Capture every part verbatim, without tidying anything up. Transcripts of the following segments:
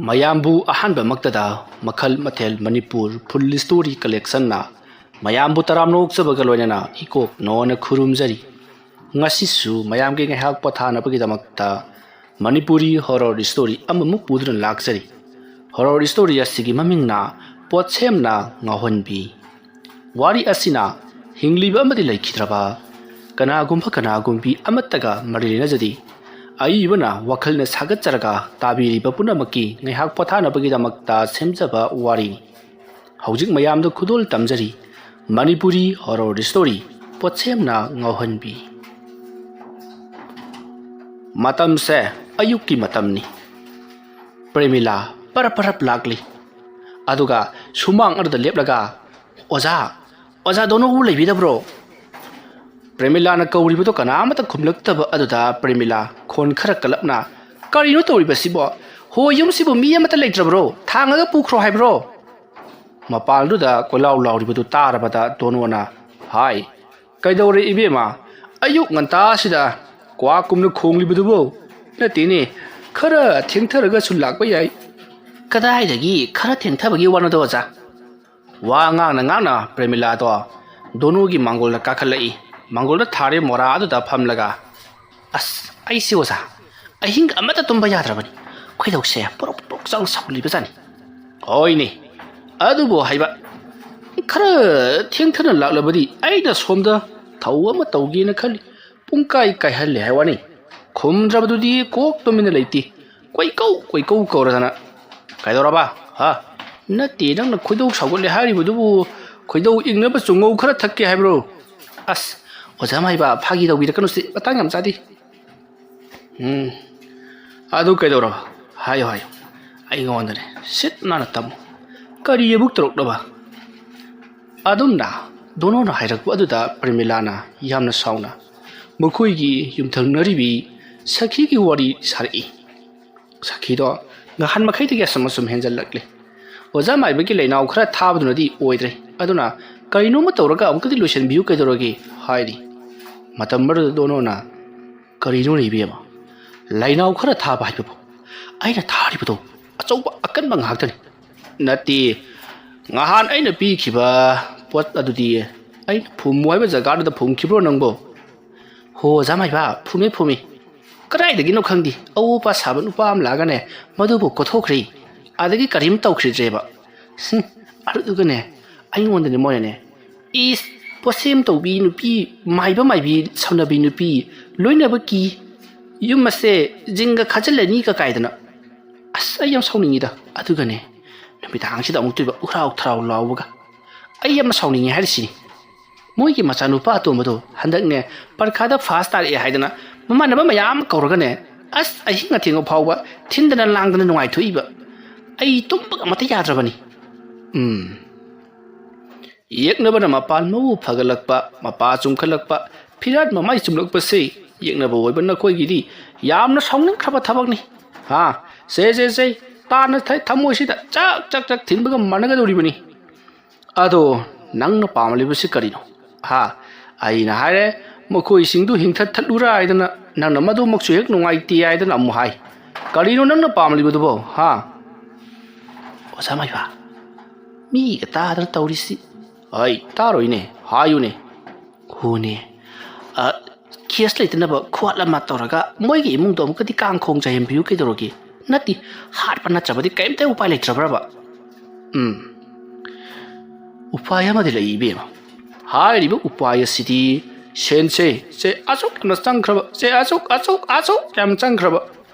ꯃꯌꯥꯝꯕꯨ ꯑꯍꯥꯟꯕꯃꯛꯇꯗ ꯃꯈꯜ ꯃꯊꯦꯜ ꯃꯅꯤꯄꯨꯔ ꯐꯨꯜ ꯁ꯭ꯇꯣꯔꯤ ꯀꯂꯦꯛꯁꯟꯅ ꯃꯌꯥꯝꯕꯨ ꯇꯔꯥꯝꯅ ꯑꯣꯛꯆꯕꯒ ꯂꯣꯏꯅꯅ ꯏꯀꯣꯛ ꯅꯣꯟꯅ ꯈꯨꯔꯨꯝꯖꯔꯤ꯫ ꯉꯁꯤꯁꯨ ꯃꯌꯥꯝꯒꯤ ꯉꯥꯏꯍꯥꯛ ꯄꯣꯊꯥꯅꯕꯒꯤꯗꯃꯛꯇ ꯃꯅꯤꯄꯨꯔꯤ ꯍꯣꯔꯣꯔ ꯁ꯭ꯇꯣꯔꯤ ꯑꯃꯃꯨꯛ ꯄꯨꯗꯨꯅ ꯂꯥꯛꯆꯔꯤ꯫ ꯍꯣꯔꯣꯔ ꯁ꯭ꯇꯣꯔꯤ ꯑꯁꯤꯒꯤ ꯃꯃꯤꯡꯅ ꯄꯣꯠꯁꯦꯝꯅ ꯉꯥꯎꯍꯟꯕꯤ꯫ ꯋꯥꯔꯤ ꯑꯁꯤꯅ ꯍꯤꯡꯂꯤꯕ ꯑꯃꯗꯤ ꯂꯩꯈꯤꯗ꯭ꯔꯕ ꯀꯅꯥꯒꯨꯝꯕ ꯀꯅꯥꯒꯨꯝꯕꯤ ꯑꯃꯠꯇꯒ ꯃꯔꯤ ꯂꯩꯅꯖꯗꯦ꯫ ꯑꯏꯕꯅ ꯋꯥꯈꯜꯅ ꯁꯥꯒꯠꯆꯔꯒ ꯇꯥꯕꯤꯔꯤꯕ ꯄꯨꯝꯅꯃꯛꯀꯤ ꯉꯥꯏꯍꯥꯛ ꯄꯣꯊꯥꯅꯕꯒꯤꯗꯃꯛꯇ ꯁꯦꯝꯖꯕ ꯋꯥꯔꯤꯅꯤ꯫ ꯍꯧꯖꯤꯛ ꯃꯌꯥꯝꯗ ꯈꯨꯗꯣꯜ ꯇꯝꯖꯔꯤ ꯃꯅꯤꯄꯨꯔꯤ ꯍꯣꯔꯣꯔ ꯁ꯭ꯇꯣꯔꯤ ꯄꯣꯠꯁꯦꯝꯅ ꯉꯥꯎꯍꯟꯕꯤ꯫ ꯃꯇꯝꯁꯦ ꯑꯌꯨꯛꯀꯤ ꯃꯇꯝꯅꯤ꯫ ꯄ꯭ꯔꯦꯃꯤꯂꯥ ꯄꯔꯞ ꯄꯔꯞ ꯂꯥꯛꯂꯤ꯫ ꯑꯗꯨꯒ ꯁꯨꯃꯥꯡ ꯑꯗꯨꯗ ꯂꯦꯞꯂꯒ, "ꯑꯣꯖꯥ, ꯑꯣꯖꯥ ꯗꯣꯅꯣꯕꯨ ꯂꯩꯕꯤꯗꯕ꯭ꯔꯣ?" ꯄ꯭ꯔꯦꯃꯤꯂꯥꯅ ꯀꯧꯔꯤꯕꯗꯣ ꯀꯅꯥꯃꯠꯇ ꯈꯨꯝꯂꯛꯇꯕ ꯑꯗꯨꯗ ꯄ꯭ꯔꯦꯃꯤꯂꯥ ꯈꯣꯟ ꯈꯔ ꯀꯜꯂꯞꯅ, "ꯀꯔꯤꯅꯣ ꯇꯧꯔꯤꯕꯁꯤꯕꯣ? ꯍꯣ, ꯌꯨꯝꯁꯤꯕꯨ ꯃꯤ ꯑꯃꯠꯇ ꯂꯩꯇ꯭ꯔꯕ꯭ꯔꯣ? ꯊꯥꯡꯉꯒ ꯄꯨꯈ꯭ꯔꯣ ꯍꯥꯏꯕ꯭ꯔꯣ?" ꯃꯄꯥꯟꯗꯨꯗ ꯀꯣꯏꯂꯥꯎ ꯂꯥꯎꯔꯤꯕꯗꯨ ꯇꯥꯔꯕꯗ ꯗꯣꯅꯣꯅ, "ꯍꯥꯏ, ꯀꯩꯗꯧꯔꯦ ꯏꯕꯦꯝꯃ? ꯑꯌꯨꯛ ꯉꯟꯇꯥꯁꯤꯗ ꯀ꯭ꯋꯥꯛꯀꯨꯝꯅ ꯈꯣꯡꯂꯤꯕꯗꯨꯕꯨ?" "ꯅꯠꯇꯦꯅꯦ, ꯈꯔ ꯊꯦꯡꯊꯔꯒꯁꯨ ꯂꯥꯛꯄ ꯌꯥꯏ꯫" "ꯀꯗꯥꯏꯗꯒꯤ ꯈꯔ ꯊꯦꯡꯊꯕꯒꯤ ꯋꯥꯅꯣꯗ ꯑꯣꯖꯥ?" ꯋꯥ ꯉꯥꯡꯅ ꯉꯥꯡꯅ ꯄ꯭ꯔꯦꯃꯤꯂꯥꯗꯣ ꯗꯣꯅꯨꯒꯤ ꯃꯥꯡꯒꯣꯜꯗ ꯀꯥꯈꯠꯂꯛꯏ꯫ ꯃꯥꯡꯒꯣꯜꯗ ꯊꯥꯔꯦ ꯃꯣꯔꯥ ꯑꯗꯨꯗ ꯐꯝꯂꯒ, "ꯑꯁ, ꯑꯩꯁꯦ ꯑꯣꯖꯥ, ꯑꯍꯤꯡ ꯑꯃꯠꯇ ꯇꯨꯝꯕ ꯌꯥꯗ꯭ꯔꯕꯅꯤ꯫ ꯈꯣꯏꯗꯧꯁꯦ ꯄ꯭ꯔꯣꯛ ꯄ꯭ꯔꯣꯛ ꯆꯥꯎꯅ ꯁꯧꯒꯠꯂꯤꯕꯖꯥꯠꯅꯤ꯫" "ꯍꯣꯏꯅꯦ, ꯑꯗꯨꯕꯨ ꯍꯥꯏꯕ, ꯈꯔ ꯊꯦꯡꯊꯅ ꯂꯥꯛꯂꯕꯗꯤ ꯑꯩꯅ ꯁꯣꯝꯗ ꯊꯧ ꯑꯃ ꯇꯧꯒꯦꯅ ꯈꯜꯂꯤ꯫ ꯄꯨꯡ ꯀꯥꯏ ꯀꯥꯏꯍꯜꯂꯦ ꯍꯥꯏ ꯋꯥꯅꯤ꯫ ꯈꯨꯝꯗ꯭ꯔꯕꯗꯨꯗꯤ ꯀꯣꯛ ꯇꯨꯃꯤꯟꯅ ꯂꯩꯇꯦ꯫ ꯀꯣꯏꯀꯧ ꯀꯣꯏꯀꯧ ꯀꯧꯔꯗꯅ꯫" "ꯀꯩꯗꯧꯔꯕ? ꯍꯥ?" "ꯅꯠꯇꯦ, ꯅꯪꯅ ꯈꯣꯏꯗꯧ ꯁꯥꯎꯒꯠꯂꯦ ꯍꯥꯏꯔꯤꯕꯗꯨꯕꯨ ꯈꯣꯏꯗꯧ ꯏꯪꯅꯕ ꯆꯨꯉꯧ ꯈꯔ ꯊꯛꯀꯦ ꯍꯥꯏꯕ꯭ꯔꯣ?" "ꯑꯁ, ꯑꯣꯖꯥ ꯃꯥꯏꯕ, ꯐꯥꯒꯤ ꯇꯧꯕꯤꯔꯛꯀꯅꯨꯁꯦ, ꯃꯇꯥꯡ ꯌꯥꯝ ꯆꯥꯗꯦ꯫" "ꯎꯝ, ꯑꯗꯨ ꯀꯩꯗꯧꯔꯕ? ꯍꯥꯏꯌꯨ, ꯍꯥꯏꯌꯨ, ꯑꯩꯉꯣꯟꯗꯅꯦ ꯁꯤꯠ ꯅꯥꯟꯅ ꯇꯝꯃꯨ꯫ ꯀꯔꯤ ꯑꯃꯨꯛ ꯇꯧꯔꯛꯂꯕ?" ꯑꯗꯨꯝꯅ ꯗꯣꯅꯣꯅ ꯍꯥꯏꯔꯛꯄ ꯑꯗꯨꯗ ꯄ꯭ꯔꯦꯃꯤꯂꯥꯅ ꯌꯥꯝꯅ ꯁꯥꯎꯅ ꯃꯈꯣꯏꯒꯤ ꯌꯨꯝꯊꯪꯅꯔꯤꯕꯤ ꯁꯈꯤꯒꯤ ꯋꯥꯔꯤ ꯁꯥꯔꯛꯏ꯫ ꯁꯈꯤꯗꯣ ꯅꯍꯥꯟ ꯃꯈꯩꯗꯒꯤ ꯑꯁꯨꯝ ꯑꯁꯨꯝ ꯍꯦꯟꯖꯜꯂꯛꯂꯦ꯫ ꯑꯣꯖꯥ ꯃꯥꯏꯕꯒꯤ ꯂꯩꯅꯥꯎ ꯈꯔ ꯊꯥꯕꯗꯨꯅꯗꯤ ꯑꯣꯏꯗ꯭ꯔꯦ꯫ ꯑꯗꯨꯅ "ꯀꯔꯤꯅꯣꯃ ꯇꯧꯔꯒ ꯑꯃꯨꯛꯀꯗꯤ ꯂꯣꯏꯁꯤꯟꯕꯤꯌꯨ ꯀꯩꯗꯧꯔꯒꯦ?" ꯍꯥꯏꯔꯤ꯫ ꯃꯇꯝ ꯑꯗꯨꯗ ꯗꯣꯅꯣꯅ, "ꯀꯔꯤꯅꯣꯅꯦ ꯏꯕꯦꯝꯃ? ꯂꯩꯅꯥꯎ ꯈꯔ ꯊꯥꯕ ꯍꯥꯏꯕꯕꯨ? ꯑꯩꯅ ꯊꯥꯔꯤꯕꯗꯣ ꯑꯆꯧꯕ ꯑꯀꯟꯕ ꯉꯥꯛꯇꯅꯤ꯫ ꯅꯠꯇꯦ, ꯉꯍꯥꯟ ꯑꯩꯅ ꯄꯤꯈꯤꯕ ꯄꯣꯠ ꯑꯗꯨꯗꯤ ꯑꯩꯅ ꯐꯨꯝꯃꯨ ꯍꯥꯏꯕ ꯖꯒꯥꯗꯨꯗ ꯐꯨꯝꯈꯤꯕ꯭ꯔꯣ ꯅꯪꯕꯣ? ꯍꯣ, ꯑꯣꯖꯥ ꯃꯥꯏꯕ, ꯐꯨꯝꯃꯦ, ꯐꯨꯝꯃꯦ꯫ ꯀꯗꯥꯏꯗꯒꯤꯅꯣ ꯈꯪꯗꯦ, ꯑꯎ ꯑꯄꯥ ꯁꯥꯕ ꯅꯨꯄꯥ ꯑꯃ ꯂꯥꯛꯑꯒꯅꯦ, ꯃꯗꯨꯕꯨ ꯀꯣꯊꯣꯛꯈ꯭ꯔꯦ꯫ ꯑꯗꯒꯤ ꯀꯔꯤꯝ ꯇꯧꯈꯤꯗ꯭ꯔꯦꯕ꯫ ꯍꯨꯝ, ꯑꯗꯨꯗꯨꯒꯅꯦ, ꯑꯩꯉꯣꯟꯗꯅꯦ ꯃꯣꯏꯅꯅꯦ, "ꯏꯁ, ꯄꯣꯠꯁꯦꯝ ꯇꯧꯕꯤ ꯅꯨꯄꯤ, ꯃꯥꯏꯕ ꯃꯥꯏꯕꯤ ꯁꯥꯎꯅꯕꯤ ꯅꯨꯄꯤ, ꯂꯣꯏꯅꯕ ꯀꯤ, ꯌꯨꯝ ꯑꯁꯦ ꯖꯤꯡꯒ ꯈꯥꯖꯤꯜꯂꯅꯤꯒ" ꯀꯥꯏꯗꯅ꯫ ꯑꯁ, ꯑꯩ ꯌꯥꯝ ꯁꯥꯎꯅꯤꯡꯉꯤꯗ꯫ ꯑꯗꯨꯒꯅꯦ, ꯅꯨꯃꯤꯗꯥꯡꯁꯤꯗ ꯑꯃꯨꯛꯇꯣꯏꯕ ꯎꯔꯥꯎ ꯊꯔꯥꯎ ꯂꯥꯎꯕꯒ꯫ ꯑꯩ ꯌꯥꯝꯅ ꯁꯥꯎꯅꯤꯡꯉꯦ ꯍꯥꯏꯔꯤꯁꯤꯅꯤ꯫ ꯃꯣꯏꯒꯤ ꯃꯆꯥꯅꯨꯄꯥ ꯑꯇꯣꯝꯕꯗꯣ ꯍꯟꯗꯛꯅꯦ ꯄꯔꯤꯈꯥꯗ ꯐꯥꯁ ꯇꯥꯔꯛꯑꯦ ꯍꯥꯏꯗꯅ ꯃꯃꯥꯟꯅꯕ ꯃꯌꯥꯝ ꯀꯧꯔꯒꯅꯦ, ꯑꯁ, ꯑꯍꯤꯡ ꯑꯊꯦꯡꯕ ꯐꯥꯎꯕ ꯊꯤꯟꯗꯅ ꯂꯥꯡꯗꯅ ꯅꯨꯡꯉꯥꯏꯊꯣꯛꯏꯕ꯫ ꯑꯩ ꯇꯨꯝꯕꯒ ꯑꯃꯠꯇ ꯌꯥꯗ꯭ꯔꯕꯅꯤ꯫ ꯎꯝ꯫ ꯌꯦꯛꯅꯕꯅ ꯃꯄꯥꯟ ꯃꯎ ꯐꯒꯠꯂꯛꯄ, ꯃꯄꯥ ꯆꯨꯝꯈꯠꯂꯛꯄ, ꯐꯤꯔꯥꯠ ꯃꯃꯥꯏ ꯆꯨꯝꯂꯛꯄꯁꯤ ꯌꯦꯛꯅꯕ ꯑꯣꯏꯕ ꯅꯈꯣꯏꯒꯤꯗꯤ ꯌꯥꯝꯅ ꯁꯥꯎꯅꯤꯡꯈ꯭ꯔꯕ ꯊꯕꯛꯅꯤ꯫ ꯍꯥ, ꯁꯦ, ꯁꯦ, ꯁꯦ, ꯇꯥꯟꯅ ꯊ-, ꯊꯃꯣꯏꯁꯤꯗ ꯆꯛ, ꯆꯛ, ꯆꯛ ꯊꯤꯟꯕꯒ ꯃꯥꯟꯅꯒꯗꯧꯔꯤꯕꯅꯤ꯫ ꯑꯗꯣ ꯅꯪꯅ ꯄꯥꯝꯂꯤꯕꯁꯤ ꯀꯔꯤꯅꯣ? ꯍꯥ? ꯑꯩꯅ ꯍꯥꯏꯔꯦ, ꯃꯈꯣꯏꯁꯤꯡꯗꯨ ꯍꯤꯡꯊꯠꯊꯠꯂꯨꯔꯥ ꯍꯥꯏꯗꯅ, ꯅꯪꯅ ꯃꯗꯨꯃꯛꯁꯨ ꯍꯦꯛ ꯅꯨꯡꯉꯥꯏꯇꯦ ꯍꯥꯏꯗꯅ ꯑꯃꯨꯛ ꯍꯥꯏ꯫ ꯀꯔꯤꯅꯣ ꯅꯪꯅ ꯄꯥꯝꯂꯤꯕꯗꯨꯕꯣ? ꯍꯥ? ꯑꯣꯖꯥ ꯃꯥꯏꯕ, ꯃꯤꯒ ꯇꯥꯗꯅ ꯇꯧꯔꯤꯁꯤ꯫ ꯑꯩ ꯇꯥꯔꯣꯏꯅꯦ, ꯍꯥꯏꯌꯨꯅꯦ꯫ ꯍꯨꯅꯦ꯫ ꯑ, ꯀꯦꯁ ꯂꯩꯇꯅꯕ ꯈꯨꯍꯥꯠ ꯑꯃ ꯇꯧꯔꯒ ꯃꯣꯏꯒꯤ ꯏꯃꯨꯡꯗꯣ ꯑꯃꯨꯛꯀꯗꯤ ꯀꯥꯡ ꯈꯣꯡ ꯆꯥꯏꯍꯟꯕꯤꯌꯨ ꯀꯩꯗꯧꯔꯒꯦ? ꯅꯠꯇꯦ, ꯍꯥꯠꯄ ꯅꯠꯇ꯭ꯔꯕꯗꯤ ꯀꯔꯤꯝꯇ ꯎꯄꯥꯏ ꯂꯩꯇ꯭ꯔꯕ꯭ꯔꯕ? ꯎꯝ꯫ ꯎꯄꯥꯏ ꯑꯃꯗꯤ ꯂꯩ, ꯏꯕꯦꯝꯃ꯫ ꯍꯥꯏꯔꯤꯕ ꯎꯄꯥꯏ ꯑꯁꯤꯗꯤ ꯁꯦꯟꯁꯦ, ꯁꯦ ꯑꯁꯨꯛ ꯌꯥꯝꯅ ꯆꯪꯈ꯭ꯔꯕ, ꯁꯦ ꯑꯁꯨꯛ, ꯑꯁꯨꯛ, ꯑꯁꯨꯛ ꯌꯥꯝ ꯆꯪꯈ꯭ꯔꯕ꯫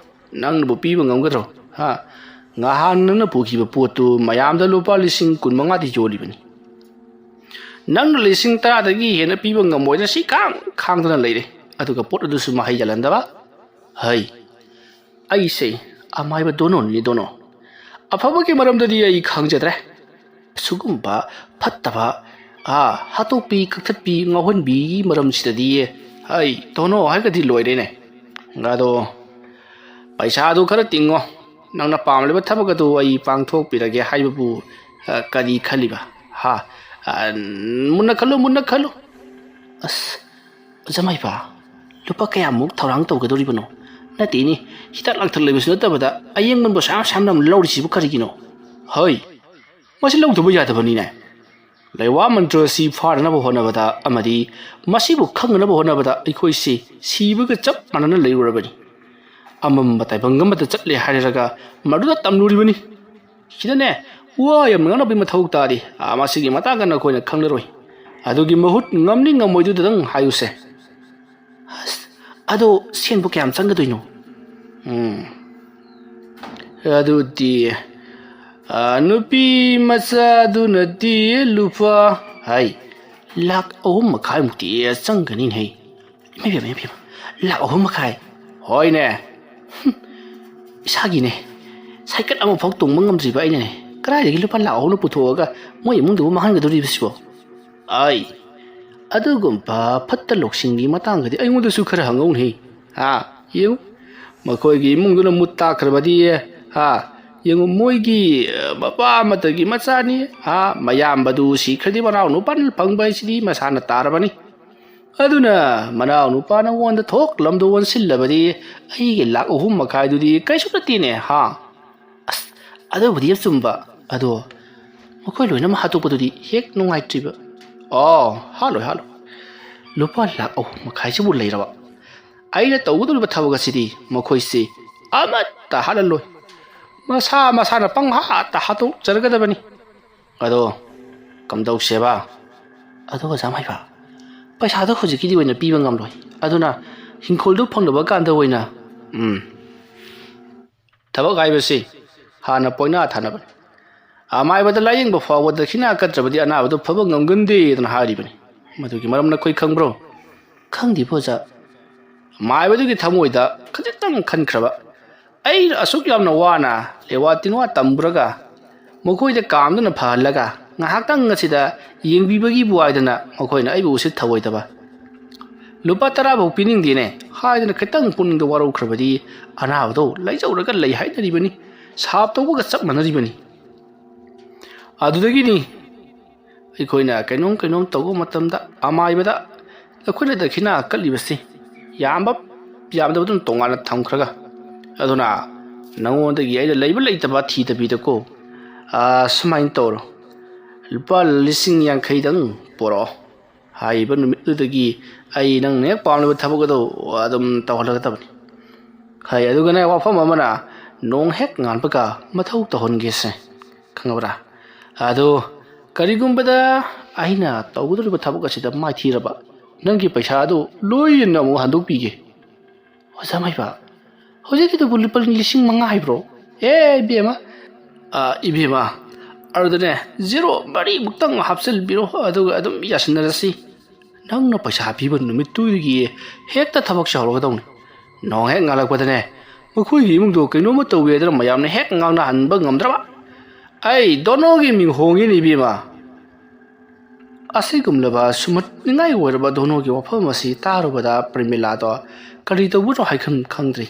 ꯅꯪꯅꯕꯨ ꯄꯤꯕ ꯉꯝꯒꯗ꯭ꯔꯣ? ꯍꯥ? ꯉꯍꯥꯟ ꯅꯪꯅ ꯄꯨꯈꯤꯕ ꯄꯣꯠꯇꯨ ꯃꯌꯥꯝꯗ ꯂꯨꯄꯥ ꯂꯤꯁꯤꯡ ꯀꯨꯟ ꯃꯉꯥꯗꯤ ꯌꯣꯜꯂꯤꯕꯅꯤ꯫ ꯅꯪꯅ ꯂꯤꯁꯤꯡ ꯇꯔꯥꯗꯒꯤ ꯍꯦꯟꯅ ꯄꯤꯕ ꯉꯝꯃꯣꯏꯅ ꯁꯤ ꯈꯥꯡ ꯈꯥꯡꯗꯅ ꯂꯩꯔꯦ꯫ ꯑꯗꯨꯒ ꯄꯣꯠ ꯑꯗꯨꯁꯨ ꯃꯍꯩ ꯌꯥꯜꯍꯟꯗꯕ꯫ ꯍꯩ, ꯑꯩꯁꯦ ꯑꯃꯥꯏꯕ ꯗꯣꯅꯣꯅꯤꯅꯦ, ꯗꯣꯅꯣ꯫ ꯑꯐꯕꯒꯤ ꯃꯔꯝꯗꯗꯤ ꯑꯩ ꯈꯪꯖꯗ꯭ꯔꯦ꯫ ꯁꯤꯒꯨꯝꯕ ꯐꯠꯇꯕ, ꯑꯥ, ꯍꯥꯠꯇꯣꯛꯄꯤ, ꯀꯛꯊꯠꯄꯤ, ꯉꯥꯎꯍꯟꯕꯤꯒꯤ ꯃꯔꯝꯁꯤꯗꯗꯤ ꯑꯩ ꯗꯣꯅꯣ ꯍꯥꯏꯔꯒꯗꯤ ꯂꯣꯏꯔꯦꯅꯦ꯫ ꯑꯗꯣ ꯄꯩꯁꯥꯗꯨ ꯈꯔ ꯇꯤꯡꯉꯣ꯫ ꯅꯪꯅ ꯄꯥꯝꯂꯤꯕ ꯊꯕꯛ ꯑꯗꯨ ꯑꯩ ꯄꯥꯡꯊꯣꯛꯄꯤꯔꯒꯦ ꯍꯥꯏꯕꯕꯨ, ꯑ, ꯀꯔꯤ ꯈꯜꯂꯤꯕ? ꯍꯥ? ꯑ, ꯃꯨꯟꯅ ꯈꯜꯂꯨ, ꯃꯨꯟꯅ ꯈꯜꯂꯨ꯫ ꯑꯁ, ꯑꯣꯖꯥ ꯃꯥꯏꯕ, ꯂꯨꯄꯥ ꯀꯌꯥꯃꯨꯛ ꯊꯧꯔꯥꯡ ꯇꯧꯒꯗꯧꯔꯤꯕꯅꯣ? ꯅꯠꯇꯦꯅꯦ, ꯍꯤꯗꯥꯛ ꯂꯥꯡꯊꯛ ꯂꯩꯕꯁꯨ ꯅꯠꯇꯕꯗ ꯑꯌꯦꯡꯃꯟꯕꯨ ꯁꯥ ꯁꯥꯟꯅ ꯂꯧꯔꯤꯁꯤꯕꯨ ꯀꯔꯤꯒꯤꯅꯣ? ꯍꯣꯏ, ꯃꯁꯤ ꯂꯧꯗꯕ ꯌꯥꯗꯕꯅꯤꯅꯦ꯫ ꯂꯩꯋꯥ ꯃꯟꯇ꯭ꯔ ꯑꯁꯤ ꯐꯥꯅꯅꯕ ꯍꯣꯠꯅꯕꯗ ꯑꯃꯗꯤ ꯃꯁꯤꯕꯨ ꯈꯪꯅꯅꯕ ꯍꯣꯠꯅꯕꯗ ꯑꯩꯈꯣꯏꯁꯤ ꯁꯤꯕꯒ ꯆꯞ ꯃꯥꯟꯅꯅ ꯂꯩꯔꯨꯔꯕꯅꯤ꯫ ꯑꯃꯝꯕ ꯇꯥꯏꯕꯪ ꯑꯃꯗ ꯆꯠꯂꯦ ꯍꯥꯏꯔꯒ ꯃꯗꯨꯗ ꯇꯝꯂꯨꯔꯤꯕꯅꯤ꯫ ꯁꯤꯗꯅꯦ, ꯋꯥ ꯌꯥꯝ ꯉꯥꯡꯅꯕꯒꯤ ꯃꯊꯧ ꯇꯥꯗꯦ꯫ ꯑꯥ, ꯃꯁꯤꯒꯤ ꯃꯇꯥꯡꯗ ꯅꯈꯣꯏꯅ ꯈꯪꯂꯔꯣꯏ꯫ ꯑꯗꯨꯒꯤ ꯃꯍꯨꯠ ꯉꯝꯅꯤ ꯉꯝꯃꯣꯏꯗꯨꯗꯪ ꯍꯥꯏꯌꯨꯁꯦ꯫ ꯑꯁ, ꯑꯗꯣ ꯁꯦꯟꯕꯨ ꯀꯌꯥꯝ ꯆꯪꯒꯗꯣꯏꯅꯣ? ꯎꯝ꯫ ꯑꯗꯨꯗꯤ, ꯑꯥ, ꯅꯨꯄꯤ ꯃꯆꯥꯗꯨꯅꯗꯤ ꯂꯨꯄꯥ, ꯍꯥꯏ, ꯂꯥꯛ ꯑꯍꯨꯝ ꯃꯈꯥꯏꯃꯨꯛꯇꯤ ꯆꯪꯒꯅꯤꯅꯦ꯫ ꯏꯃꯥ ꯏꯕꯦꯝꯃ, ꯏꯃꯥ ꯏꯕꯦꯝꯃ, ꯂꯥꯛ ꯑꯍꯨꯝ ꯃꯈꯥꯏ? ꯍꯣꯏꯅꯦ꯫ ꯍꯨꯝ, ꯏꯁꯥꯒꯤꯅꯦ꯫ ꯁꯥꯏꯀꯜ ꯑꯃꯐꯥꯎ ꯇꯣꯡꯕ ꯉꯝꯗ꯭ꯔꯤꯕ ꯑꯩꯅꯅꯦ꯫ ꯀꯗꯥꯏꯗꯒꯤ ꯂꯨꯄꯥ ꯂꯥꯛ ꯑꯍꯨꯝꯅ ꯄꯨꯊꯣꯛꯑꯒ ꯃꯣꯏ ꯏꯃꯨꯡꯗꯨꯕꯨ ꯃꯥꯡꯍꯟꯒꯗꯧꯔꯤꯕꯁꯤꯕꯣ? ꯑꯩ, ꯑꯗꯨꯒꯨꯝꯕ ꯐꯠꯇ ꯂꯧꯁꯤꯡꯒꯤ ꯃꯇꯥꯡꯗꯗꯤ ꯑꯩꯉꯣꯟꯗꯁꯨ ꯈꯔ ꯍꯪꯉꯧꯅꯦ꯫ ꯍꯥ, ꯌꯦꯡꯉꯨ, ꯃꯈꯣꯏꯒꯤ ꯏꯃꯨꯡꯗꯨꯅ ꯃꯨꯠ ꯇꯥꯈ꯭ꯔꯕꯗꯤ, ꯍꯥ, ꯌꯦꯡꯉꯨ, ꯃꯣꯏꯒꯤ, ꯑ, ꯃꯄꯥ ꯑꯃꯠꯇꯒꯤ ꯃꯆꯥꯅꯤ꯫ ꯍꯥ, ꯃꯌꯥꯝꯕꯗꯨ ꯁꯤꯈ꯭ꯔꯗꯤ ꯃꯅꯥꯎ ꯅꯨꯄꯥꯅ ꯐꯪꯕ ꯍꯥꯏꯁꯤꯗꯤ ꯃꯁꯥꯅ ꯇꯥꯔꯕꯅꯤ꯫ ꯑꯗꯨꯅ ꯃꯅꯥꯎ ꯅꯨꯄꯥ ꯅꯉꯣꯟꯗ ꯊꯣꯛ ꯂꯝꯗꯣ ꯑꯣꯟꯁꯤꯜꯂꯕꯗꯤ ꯑꯩꯒꯤ ꯂꯥꯛ ꯑꯍꯨꯝ ꯃꯈꯥꯏꯗꯨꯗꯤ ꯀꯩꯁꯨ ꯅꯠꯇꯦꯅꯦ, ꯍꯥ? ꯑꯁ, ꯑꯗꯨꯕꯨꯗꯤ ꯑꯆꯨꯝꯕ꯫ ꯑꯗꯣ ꯃꯈꯣꯏ ꯂꯣꯏꯅꯃꯛ ꯍꯥꯠꯇꯣꯛꯄꯗꯨꯗꯤ ꯍꯦꯛ ꯅꯨꯡꯉꯥꯏꯇ꯭ꯔꯤꯕ꯫ ꯑꯣ, ꯍꯥꯠꯂꯣꯏ, ꯍꯥꯠꯂꯣꯏ꯫ ꯂꯨꯄꯥ ꯂꯥꯛ ꯑꯍꯨꯝ ꯃꯈꯥꯏꯁꯤꯕꯨ ꯂꯩꯔꯕ? ꯑꯩꯅ ꯇꯧꯒꯗꯧꯔꯤꯕ ꯊꯕꯛ ꯑꯁꯤꯗꯤ ꯃꯈꯣꯏꯁꯤ ꯑꯃꯠꯇ ꯍꯥꯠꯍꯜꯂꯣꯏ꯫ ꯃꯁꯥ ꯃꯁꯥꯅ ꯄꯪꯍꯥꯠꯇ ꯍꯥꯠꯇꯣꯛꯆꯔꯒꯗꯕꯅꯤ꯫ ꯑꯗꯣ ꯀꯝꯗꯧꯁꯦꯕ? ꯑꯗꯣ ꯑꯣꯖꯥ ꯃꯥꯏꯕ, ꯄꯩꯁꯥꯗꯣ ꯍꯧꯖꯤꯛꯀꯤꯗꯤ ꯑꯣꯏꯅ ꯄꯤꯕ ꯉꯝꯂꯣꯏ꯫ ꯑꯗꯨꯅ ꯍꯤꯡꯈꯣꯜꯗꯨ ꯐꯪꯂꯕ ꯀꯥꯟꯗ ꯑꯣꯏꯅ, ꯎꯝ꯫ ꯊꯕꯛ ꯍꯥꯏꯕꯁꯤ ꯍꯥꯟꯅ ꯄꯣꯏꯅꯥ ꯊꯥꯅꯕꯅꯤ꯫ ꯑꯃꯥꯏꯕꯗ ꯂꯥꯌꯦꯡꯕ ꯐꯥꯎꯕ ꯗꯈꯤꯅꯥ ꯀꯠꯇ꯭ꯔꯕꯗꯤ ꯑꯅꯥꯕꯗꯨ ꯐꯕ ꯉꯝꯒꯟꯗꯦꯗꯅ ꯍꯥꯏꯔꯤꯕꯅꯤ꯫ ꯃꯗꯨꯒꯤ ꯃꯔꯝ ꯅꯈꯣꯏ ꯈꯪꯕ꯭ꯔꯣ? ꯈꯪꯗꯦꯕꯣ ꯑꯣꯖꯥ꯫ ꯑꯃꯥꯏꯕꯗꯨꯒꯤ ꯊꯃꯣꯏꯗ ꯈꯖꯤꯛꯇꯪ ꯈꯟꯈ꯭ꯔꯕ, ꯑꯩꯅ ꯑꯁꯨꯛ ꯌꯥꯝꯅ ꯋꯥꯅ ꯂꯦꯋꯥ ꯇꯤꯟꯋꯥ ꯇꯝꯕꯨꯔꯒ ꯃꯈꯣꯏꯗ ꯀꯥꯝꯗꯨꯅ ꯐꯍꯜꯂꯒ ꯉꯥꯏꯍꯥꯛꯇꯪ ꯑꯁꯤꯗ ꯌꯦꯡꯕꯤꯕꯒꯤꯕꯨ ꯍꯥꯏꯗꯅ ꯃꯈꯣꯏꯅ ꯑꯩꯕꯨ ꯎꯁꯤꯠ ꯊꯑꯣꯏꯗꯕ꯫ ꯂꯨꯄꯥ ꯇꯔꯥ ꯐꯥꯎ ꯄꯤꯅꯤꯡꯗꯦꯅꯦ ꯍꯥꯏꯗꯅ ꯈꯤꯇꯪ ꯄꯨꯛꯅꯤꯡꯗ ꯋꯥꯔꯧꯈ꯭ꯔꯕꯗꯤ ꯑꯅꯥꯕꯗꯣ ꯂꯩꯖꯧꯔꯒ ꯂꯩ ꯍꯥꯏꯅꯔꯤꯕꯅꯤ꯫ ꯁꯥꯞ ꯇꯧꯕꯒ ꯆꯞ ꯃꯥꯟꯅꯔꯤꯕꯅꯤ꯫ ꯑꯗꯨꯗꯒꯤꯅꯤ ꯑꯩꯈꯣꯏꯅ ꯀꯩꯅꯣꯝ ꯀꯩꯅꯣꯝ ꯇꯧꯕ ꯃꯇꯝꯗ ꯑꯃꯥꯏꯕꯗ ꯑꯩꯈꯣꯏꯅ ꯗꯈꯤꯅꯥ ꯀꯠꯂꯤꯕꯁꯤ ꯌꯥꯝꯕ ꯌꯥꯝꯗꯕꯗꯨꯅ ꯇꯣꯉꯥꯟꯅ ꯊꯝꯈ꯭ꯔꯒ, ꯑꯗꯨꯅ ꯅꯉꯣꯟꯗꯒꯤ ꯑꯩꯅ ꯂꯩꯕ ꯂꯩꯇꯕ ꯊꯤꯗꯕꯤꯗꯀꯣ, ꯑꯥ, ꯁꯨꯃꯥꯏꯅ ꯇꯧꯔꯣ, ꯂꯨꯄꯥ ꯂꯤꯁꯤꯡ ꯌꯥꯡꯈꯩꯗꯪ ꯄꯨꯔꯛꯑꯣ꯫ ꯍꯥꯏꯔꯤꯕ ꯅꯨꯃꯤꯠꯇꯨꯗꯒꯤ ꯑꯩ ꯅꯪꯅ ꯍꯦꯛ ꯄꯥꯝꯂꯤꯕ ꯊꯕꯛ ꯑꯗꯨ ꯑꯗꯨꯝ ꯇꯧꯍꯜꯂꯒꯗꯕꯅꯤ꯫ ꯍꯥꯏ, ꯑꯗꯨꯒꯅꯦ, ꯋꯥꯐꯝ ꯑꯃꯅ, ꯅꯣꯡ ꯍꯦꯛ ꯉꯥꯟꯕꯒ ꯃꯊꯧ ꯇꯧꯍꯟꯒꯦꯁꯦ, ꯈꯪꯉꯕ꯭ꯔꯥ? ꯑꯗꯣ ꯀꯔꯤꯒꯨꯝꯕꯗ ꯑꯩꯅ ꯇꯧꯒꯗꯧꯔꯤꯕ ꯊꯕꯛ ꯑꯁꯤꯗ ꯃꯥꯏꯊꯤꯔꯕ, ꯅꯪꯒꯤ ꯄꯩꯁꯥ ꯑꯗꯨ ꯂꯣꯏꯅ ꯑꯃꯨꯛ ꯍꯟꯗꯣꯛꯄꯤꯒꯦ꯫ ꯑꯣꯖꯥ ꯃꯥꯏꯕ, ꯍꯧꯖꯤꯛꯀꯤꯗꯨꯕꯨ ꯂꯨꯄꯥ ꯂꯤꯁꯤꯡ ꯃꯉꯥ ꯍꯥꯏꯕ꯭ꯔꯣ? ꯑꯦ, ꯏꯕꯦꯝꯃ, ꯑꯥ, ꯏꯕꯦꯝꯃ, ꯑꯗꯨꯗꯅꯦ, ꯖꯤꯔꯣ ꯃꯔꯤꯃꯨꯛꯇꯪ ꯍꯥꯞꯆꯤꯟꯕꯤꯔꯣ, ꯑꯗꯨꯒ ꯑꯗꯨꯝ ꯌꯥꯁꯤꯟꯅꯔꯁꯤ꯫ ꯅꯪꯅ ꯄꯩꯁꯥ ꯄꯤꯕ ꯅꯨꯃꯤꯠꯇꯨꯗꯒꯤ ꯍꯦꯛꯇ ꯊꯕꯛꯁꯦ ꯍꯧꯔꯒꯗꯧꯅꯤ꯫ ꯅꯣꯡ ꯍꯦꯛ ꯉꯥꯜꯂꯛꯄꯗꯅꯦ, ꯃꯈꯣꯏꯒꯤ ꯏꯃꯨꯡꯗꯣ ꯀꯩꯅꯣꯝꯃ ꯇꯧꯋꯦ ꯍꯥꯏꯗꯅ ꯃꯌꯥꯝꯅ ꯍꯦꯛ ꯉꯥꯡꯅꯍꯟꯕ ꯉꯝꯗ꯭ꯔꯕ꯫ ꯑꯩ ꯗꯣꯅꯣꯒꯤ ꯃꯤꯡ ꯍꯣꯡꯉꯤꯅꯦ, ꯏꯕꯦꯝꯃ꯫ ꯑꯁꯤꯒꯨꯝꯂꯕ ꯁꯨꯝꯍꯠꯅꯤꯡꯉꯥꯏ ꯑꯣꯏꯔꯕ ꯗꯣꯅꯣꯒꯤ ꯋꯥꯐꯝ ꯑꯁꯤ ꯇꯥꯔꯨꯕꯗ ꯄ꯭ꯔꯦꯃꯤꯂꯥꯗꯣ ꯀꯔꯤ ꯇꯧꯕꯅꯣ ꯍꯥꯏꯐꯝ ꯈꯪꯗ꯭ꯔꯤ꯫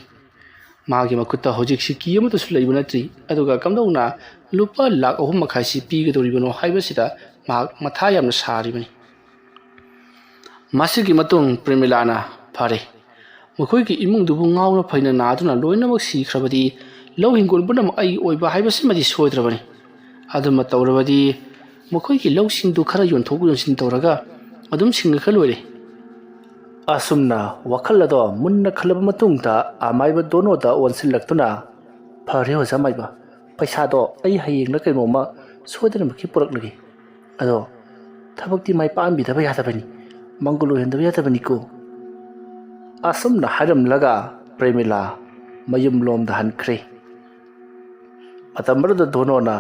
ꯃꯥꯒꯤ ꯃꯈꯨꯠꯇ ꯍꯧꯖꯤꯛ ꯁꯤꯀꯤ ꯑꯃꯠꯇꯁꯨ ꯂꯩꯕ ꯅꯠꯇ꯭ꯔꯤ, ꯑꯗꯨꯒ ꯀꯝꯗꯧꯅ ꯂꯨꯄꯥ ꯂꯥꯈ ꯑꯍꯨꯝ ꯃꯈꯥꯏꯁꯤ ꯄꯤꯒꯗꯧꯔꯤꯕꯅꯣ ꯍꯥꯏꯕꯁꯤꯗ ꯃꯍꯥꯛ ꯃꯊꯥ ꯌꯥꯝꯅ ꯁꯥꯔꯤꯕꯅꯤ꯫ ꯃꯁꯤꯒꯤ ꯃꯇꯨꯡ ꯄ꯭ꯔꯦꯃꯤꯂꯥꯅ, "ꯐꯔꯦ, ꯃꯈꯣꯏꯒꯤ ꯏꯃꯨꯡꯗꯨꯕꯨ ꯉꯥꯎꯅ ꯐꯩꯅ ꯅꯥꯗꯨꯅ ꯂꯣꯏꯅꯃꯛ ꯁꯤꯈ꯭ꯔꯕꯗꯤ ꯂꯧ ꯍꯤꯡꯒꯣꯜ ꯄꯨꯝꯅꯃꯛ ꯑꯩꯒꯤ ꯑꯣꯏꯕ ꯍꯥꯏꯕꯁꯤꯃꯗꯤ ꯁꯣꯏꯗ꯭ꯔꯕꯅꯤ꯫ ꯑꯗꯨꯃ ꯇꯧꯔꯕꯗꯤ ꯃꯈꯣꯏꯒꯤ ꯂꯧꯁꯤꯡꯗꯨ ꯈꯔ ꯌꯣꯟꯊꯣꯛ ꯌꯣꯟꯁꯤꯟ ꯇꯧꯔꯒ ꯑꯗꯨꯝ ꯁꯤꯡꯉꯒ ꯂꯣꯏꯔꯦ"꯫ ꯑꯁꯨꯝꯅ ꯋꯥꯈꯜ ꯑꯗꯣ ꯃꯨꯟꯅ ꯈꯜꯂꯕ ꯃꯇꯨꯡꯗ ꯑꯃꯥꯏꯕ ꯗꯣꯅꯣꯗ ꯑꯣꯟꯁꯤꯜꯂꯛꯇꯨꯅ, "ꯐꯔꯦ ꯑꯣꯖꯥ ꯃꯥꯏꯕ, ꯄꯩꯁꯥꯗꯣ ꯑꯩ ꯍꯌꯦꯡꯂ ꯀꯩꯅꯣꯝꯃ ꯁꯣꯏꯗꯅꯃꯛꯀꯤ ꯄꯨꯔꯛꯂꯒꯦ꯫ ꯑꯗꯣ ꯊꯕꯛꯇꯤ ꯃꯥꯏ ꯄꯥꯛꯍꯟꯕꯤꯗꯕ ꯌꯥꯗꯕꯅꯤ, ꯃꯪꯒꯣꯜ ꯑꯣꯏꯍꯟꯗꯕ ꯌꯥꯗꯕꯅꯤꯀꯣ"꯫ ꯑꯁꯨꯝꯅ ꯍꯥꯏꯔꯝꯂꯒ ꯄ꯭ꯔꯦꯃꯤꯂꯥ ꯃꯌꯨꯝꯂꯣꯝꯗ ꯍꯟꯈ꯭ꯔꯦ꯫ ꯃꯇꯝ ꯑꯗꯨꯗ ꯗꯣꯅꯣꯅ,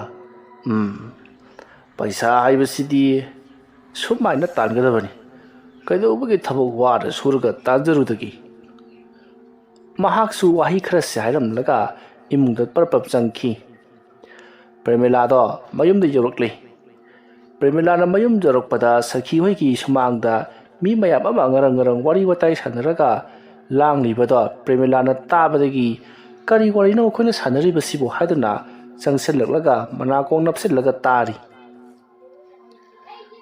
"ꯎꯝ, ꯄꯩꯁꯥ ꯍꯥꯏꯕꯁꯤꯗꯤ ꯁꯨꯃꯥꯏꯅ ꯇꯥꯟꯒꯗꯕꯅꯤ꯫ ꯀꯩꯗꯧꯕꯒꯤ ꯊꯕꯛ ꯋꯥꯅ ꯁꯨꯔꯒ ꯇꯥꯟꯖꯔꯨꯗꯒꯦ?" ꯃꯍꯥꯛꯁꯨ ꯋꯥꯍꯩ ꯈꯔꯁꯦ ꯍꯥꯏꯔꯝꯂꯒ ꯏꯃꯨꯡꯗ ꯄꯔꯞ ꯄꯔꯞ ꯆꯪꯈꯤ꯫ ꯄ꯭ꯔꯦꯃꯤꯂꯥꯗꯣ ꯃꯌꯨꯝꯗ ꯌꯧꯔꯛꯂꯦ꯫ ꯄ꯭ꯔꯦꯃꯤꯂꯥꯅ ꯃꯌꯨꯝ ꯌꯧꯔꯛꯄꯗ ꯁꯈꯤ ꯍꯣꯏꯒꯤ ꯁꯨꯃꯥꯡꯗ ꯃꯤ ꯃꯌꯥꯝ ꯑꯃ ꯉꯔꯪ ꯉꯔꯪ ꯋꯥꯔꯤ ꯋꯥꯇꯥꯏ ꯁꯥꯟꯅꯔꯒ ꯂꯥꯡꯂꯤꯕꯗꯣ ꯄ꯭ꯔꯦꯃꯤꯂꯥꯅ ꯇꯥꯕꯗꯒꯤ, "ꯀꯔꯤ ꯋꯥꯔꯤꯅꯣ ꯃꯈꯣꯏꯅ ꯁꯥꯟꯅꯔꯤꯕꯁꯤꯕꯨ?" ꯍꯥꯏꯗꯨꯅ ꯆꯪꯁꯤꯜꯂꯛꯂꯒ ꯃꯅꯥꯀꯣꯡ ꯅꯞꯁꯤꯜꯂꯒ ꯇꯥꯔꯤ꯫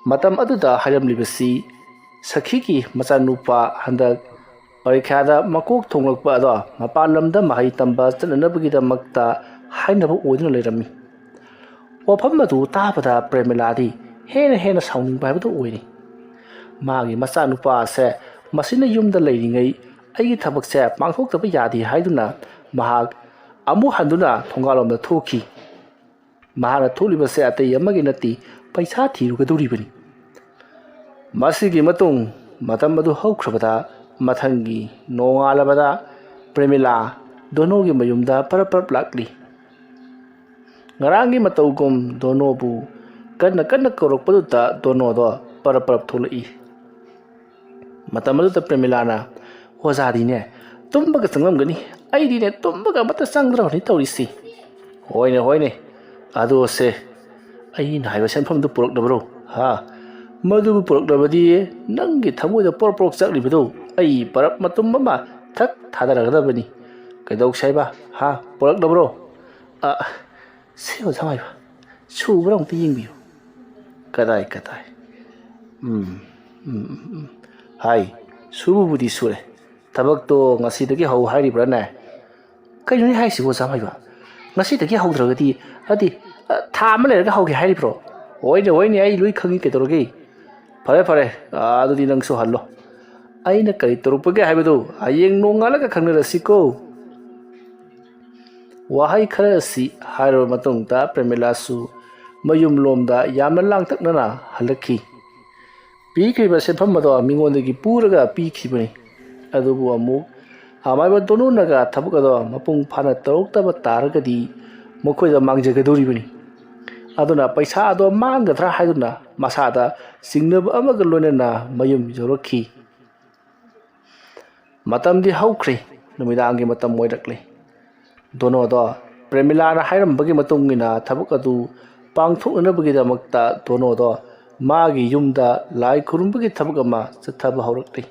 ꯃꯇꯝ ꯑꯗꯨꯗ ꯍꯥꯏꯔꯝꯂꯤꯕꯁꯤ ꯁꯈꯤꯒꯤ ꯃꯆꯥꯅꯨꯄꯥ ꯍꯟꯗꯛ ꯄꯔꯤꯈ꯭ꯌꯥꯗ ꯃꯀꯣꯛ ꯊꯣꯡꯂꯛꯄ ꯑꯗꯣ ꯃꯄꯥꯟ ꯂꯝꯗ ꯃꯍꯩ ꯇꯝꯕ ꯆꯠꯅꯅꯕꯒꯤꯗꯃꯛꯇ ꯍꯥꯏꯅꯕ ꯑꯣꯏꯗꯨꯅ ꯂꯩꯔꯝꯃꯤ꯫ ꯋꯥꯐꯝ ꯑꯗꯨ ꯇꯥꯕꯗ ꯄ꯭ꯔꯦꯃꯤꯂꯥꯗꯤ ꯍꯦꯟꯅ ꯍꯦꯟꯅ ꯁꯥꯎꯅꯤꯡꯕ ꯍꯥꯏꯕꯗꯨ ꯑꯣꯏꯔꯤ꯫ ꯃꯥꯒꯤ ꯃꯆꯥꯅꯨꯄꯥ ꯑꯁꯦ ꯃꯁꯤꯅ ꯌꯨꯝꯗ ꯂꯩꯔꯤꯉꯩ ꯑꯩꯒꯤ ꯊꯕꯛꯁꯦ ꯄꯥꯡꯊꯣꯛꯇꯕ ꯌꯥꯗꯦ ꯍꯥꯏꯗꯨꯅ ꯃꯍꯥꯛ ꯑꯃꯨꯛ ꯍꯟꯗꯨꯅ ꯊꯣꯡꯒꯥꯜꯂꯣꯝꯗ ꯊꯣꯛꯈꯤ꯫ ꯃꯍꯥꯛꯅ ꯊꯣꯛꯂꯤꯕꯁꯦ ꯑꯇꯩ ꯑꯃꯒꯤ ꯅꯠꯇꯦ, ꯄꯩꯁꯥ ꯊꯤꯔꯨꯒꯗꯧꯔꯤꯕꯅꯤ꯫ ꯃꯁꯤꯒꯤ ꯃꯇꯨꯡ ꯃꯇꯝ ꯑꯗꯨ ꯍꯧꯈ꯭ꯔꯕꯗ ꯃꯊꯪꯒꯤ ꯅꯣꯡꯉꯥꯜꯂꯕꯗ ꯄ꯭ꯔꯦꯃꯤꯂꯥ ꯗꯣꯅꯣꯒꯤ ꯃꯌꯨꯝꯗ ꯄꯔꯞ ꯄꯔꯞ ꯂꯥꯛꯂꯤ꯫ ꯉꯔꯥꯡꯒꯤ ꯃꯇꯧꯒꯨꯝ ꯗꯣꯅꯣꯕꯨ ꯀꯟꯅ ꯀꯟꯅ ꯀꯧꯔꯛꯄꯗꯨꯗ ꯗꯣꯅꯣꯗꯣ ꯄꯔꯞ ꯄꯔꯞ ꯊꯣꯛꯂꯛꯏ꯫ ꯃꯇꯝ ꯑꯗꯨꯗ ꯄ꯭ꯔꯦꯃꯤꯂꯥꯅ, "ꯑꯣꯖꯥꯗꯤꯅꯦ ꯇꯨꯝꯕꯒ ꯆꯪꯂꯝꯒꯅꯤ, ꯑꯩꯗꯤꯅꯦ ꯇꯨꯝꯕꯒ ꯑꯃꯠꯇ ꯆꯪꯗ꯭ꯔꯕꯅꯤ ꯇꯧꯔꯤꯁꯤ꯫ ꯍꯣꯏꯅꯦ, ꯍꯣꯏꯅꯦ, ꯑꯗꯣ ꯁꯦ, ꯑꯩꯅ ꯍꯥꯏꯕ ꯁꯦꯟꯐꯝꯗꯨ ꯄꯨꯔꯛꯅꯕ꯭ꯔꯣ? ꯍꯥ? ꯃꯗꯨꯕꯨ ꯄꯨꯔꯛꯅꯕꯗꯤ ꯅꯪꯒꯤ ꯊꯃꯣꯏꯗ ꯄꯣꯔꯣꯛ ꯄꯣꯔꯣꯛ ꯆꯥꯛꯂꯤꯕꯗꯨ ꯑꯩ ꯄꯔꯞ ꯃꯇꯨꯝ ꯑꯃ ꯊꯛ ꯊꯥꯗꯔꯒꯗꯕꯅꯤ꯫ ꯀꯩꯗꯧꯁꯦ ꯍꯥꯏꯕ? ꯍꯥ? ꯄꯨꯔꯛꯅꯕ꯭ꯔꯣ?" ꯑ, ꯁꯦ ꯑꯣꯖꯥ ꯃꯥꯏꯕ, ꯁꯨꯕ꯭ꯔꯥ ꯑꯃꯨꯛꯇ ꯌꯦꯡꯕꯤꯌꯨ꯫ ꯀꯗꯥꯏ, ꯀꯗꯥꯏ? ꯎꯝ, ꯎꯝ, ꯎꯝ, ꯎꯝ꯫ ꯍꯥꯏ, ꯁꯨꯕꯕꯨꯗꯤ ꯁꯨꯔꯦ꯫ ꯊꯕꯛꯇꯣ ꯉꯁꯤꯗꯒꯤ ꯍꯧ ꯍꯥꯏꯔꯤꯕ꯭ꯔꯥꯅꯦ? ꯀꯩꯅꯣꯅꯦ ꯍꯥꯏꯁꯤꯕꯨ, ꯑꯣꯖꯥ ꯃꯥꯏꯕ? ꯉꯁꯤꯗꯒꯤ ꯍꯧꯗ꯭ꯔꯒꯗꯤ, ꯑꯗꯤ, ꯑ, ꯊꯥ ꯑꯃ ꯂꯩꯔꯒ ꯍꯧꯒꯦ ꯍꯥꯏꯔꯤꯕ꯭ꯔꯣ? ꯍꯣꯏꯅꯦ, ꯍꯣꯏꯅꯦ, ꯑꯩ ꯂꯣꯏ ꯈꯪꯉꯤ, ꯀꯩꯗꯧꯔꯒꯦ? ꯐꯔꯦ, ꯐꯔꯦ, ꯑ, ꯑꯗꯨꯗꯤ ꯅꯪꯁꯨ ꯍꯜꯂꯣ꯫ ꯑꯩꯅ ꯀꯔꯤ ꯇꯧꯔꯛꯄꯒꯦ ꯍꯥꯏꯕꯗꯨ ꯍꯌꯦꯡ ꯅꯣꯡꯉꯥꯜꯂꯒ ꯈꯪꯅꯔꯁꯤꯀꯣ꯫ ꯋꯥꯍꯩ ꯈꯔ ꯑꯁꯤ ꯍꯥꯏꯔꯕ ꯃꯇꯨꯡꯗ ꯄ꯭ꯔꯦꯃꯤꯂꯥꯁꯨ ꯃꯌꯨꯝꯂꯣꯝꯗ ꯌꯥꯝꯅ ꯂꯥꯡꯇꯛꯅꯅ ꯍꯜꯂꯛꯈꯤ꯫ ꯄꯤꯈ꯭ꯔꯤꯕ ꯁꯦꯟꯐꯝ ꯑꯗꯣ ꯃꯤꯉꯣꯟꯗꯒꯤ ꯄꯨꯔꯒ ꯄꯤꯈꯤꯕꯅꯤ꯫ ꯑꯗꯨꯕꯨ ꯑꯃꯨꯛ ꯑꯃꯥꯏꯕ ꯗꯣꯅꯨꯅꯒ ꯊꯕꯛ ꯑꯗꯣ ꯃꯄꯨꯡ ꯐꯥꯅ ꯇꯧꯔꯛꯇꯕ ꯇꯥꯔꯒꯗꯤ ꯃꯈꯣꯏꯗ ꯃꯥꯡꯖꯒꯗꯧꯔꯤꯕꯅꯤ꯫ ꯑꯗꯨꯅ ꯄꯩꯁꯥ ꯑꯗꯣ ꯃꯥꯡꯒꯗ꯭ꯔꯥ ꯍꯥꯏꯗꯨꯅ ꯃꯁꯥꯗ ꯆꯤꯡꯅꯕ ꯑꯃꯒ ꯂꯣꯏꯅꯅ ꯃꯌꯨꯝ ꯌꯧꯔꯛꯈꯤ꯫ ꯃꯇꯝꯗꯤ ꯍꯧꯈ꯭ꯔꯦ, ꯅꯨꯃꯤꯗꯥꯡꯒꯤ ꯃꯇꯝ ꯑꯣꯏꯔꯛꯂꯦ꯫ ꯗꯣꯅꯣꯗꯣ ꯄ꯭ꯔꯦꯃꯤꯂꯥꯅ ꯍꯥꯏꯔꯝꯕꯒꯤ ꯃꯇꯨꯡ ꯏꯟꯅ ꯊꯕꯛ ꯑꯗꯨ ꯄꯥꯡꯊꯣꯛꯅꯅꯕꯒꯤꯗꯃꯛꯇ ꯗꯣꯅꯣꯗꯣ ꯃꯥꯒꯤ ꯌꯨꯝꯗ ꯂꯥꯏ ꯈꯨꯔꯨꯝꯕꯒꯤ ꯊꯕꯛ ꯑꯃ ꯆꯠꯊꯕ ꯍꯧꯔꯛꯂꯤ꯫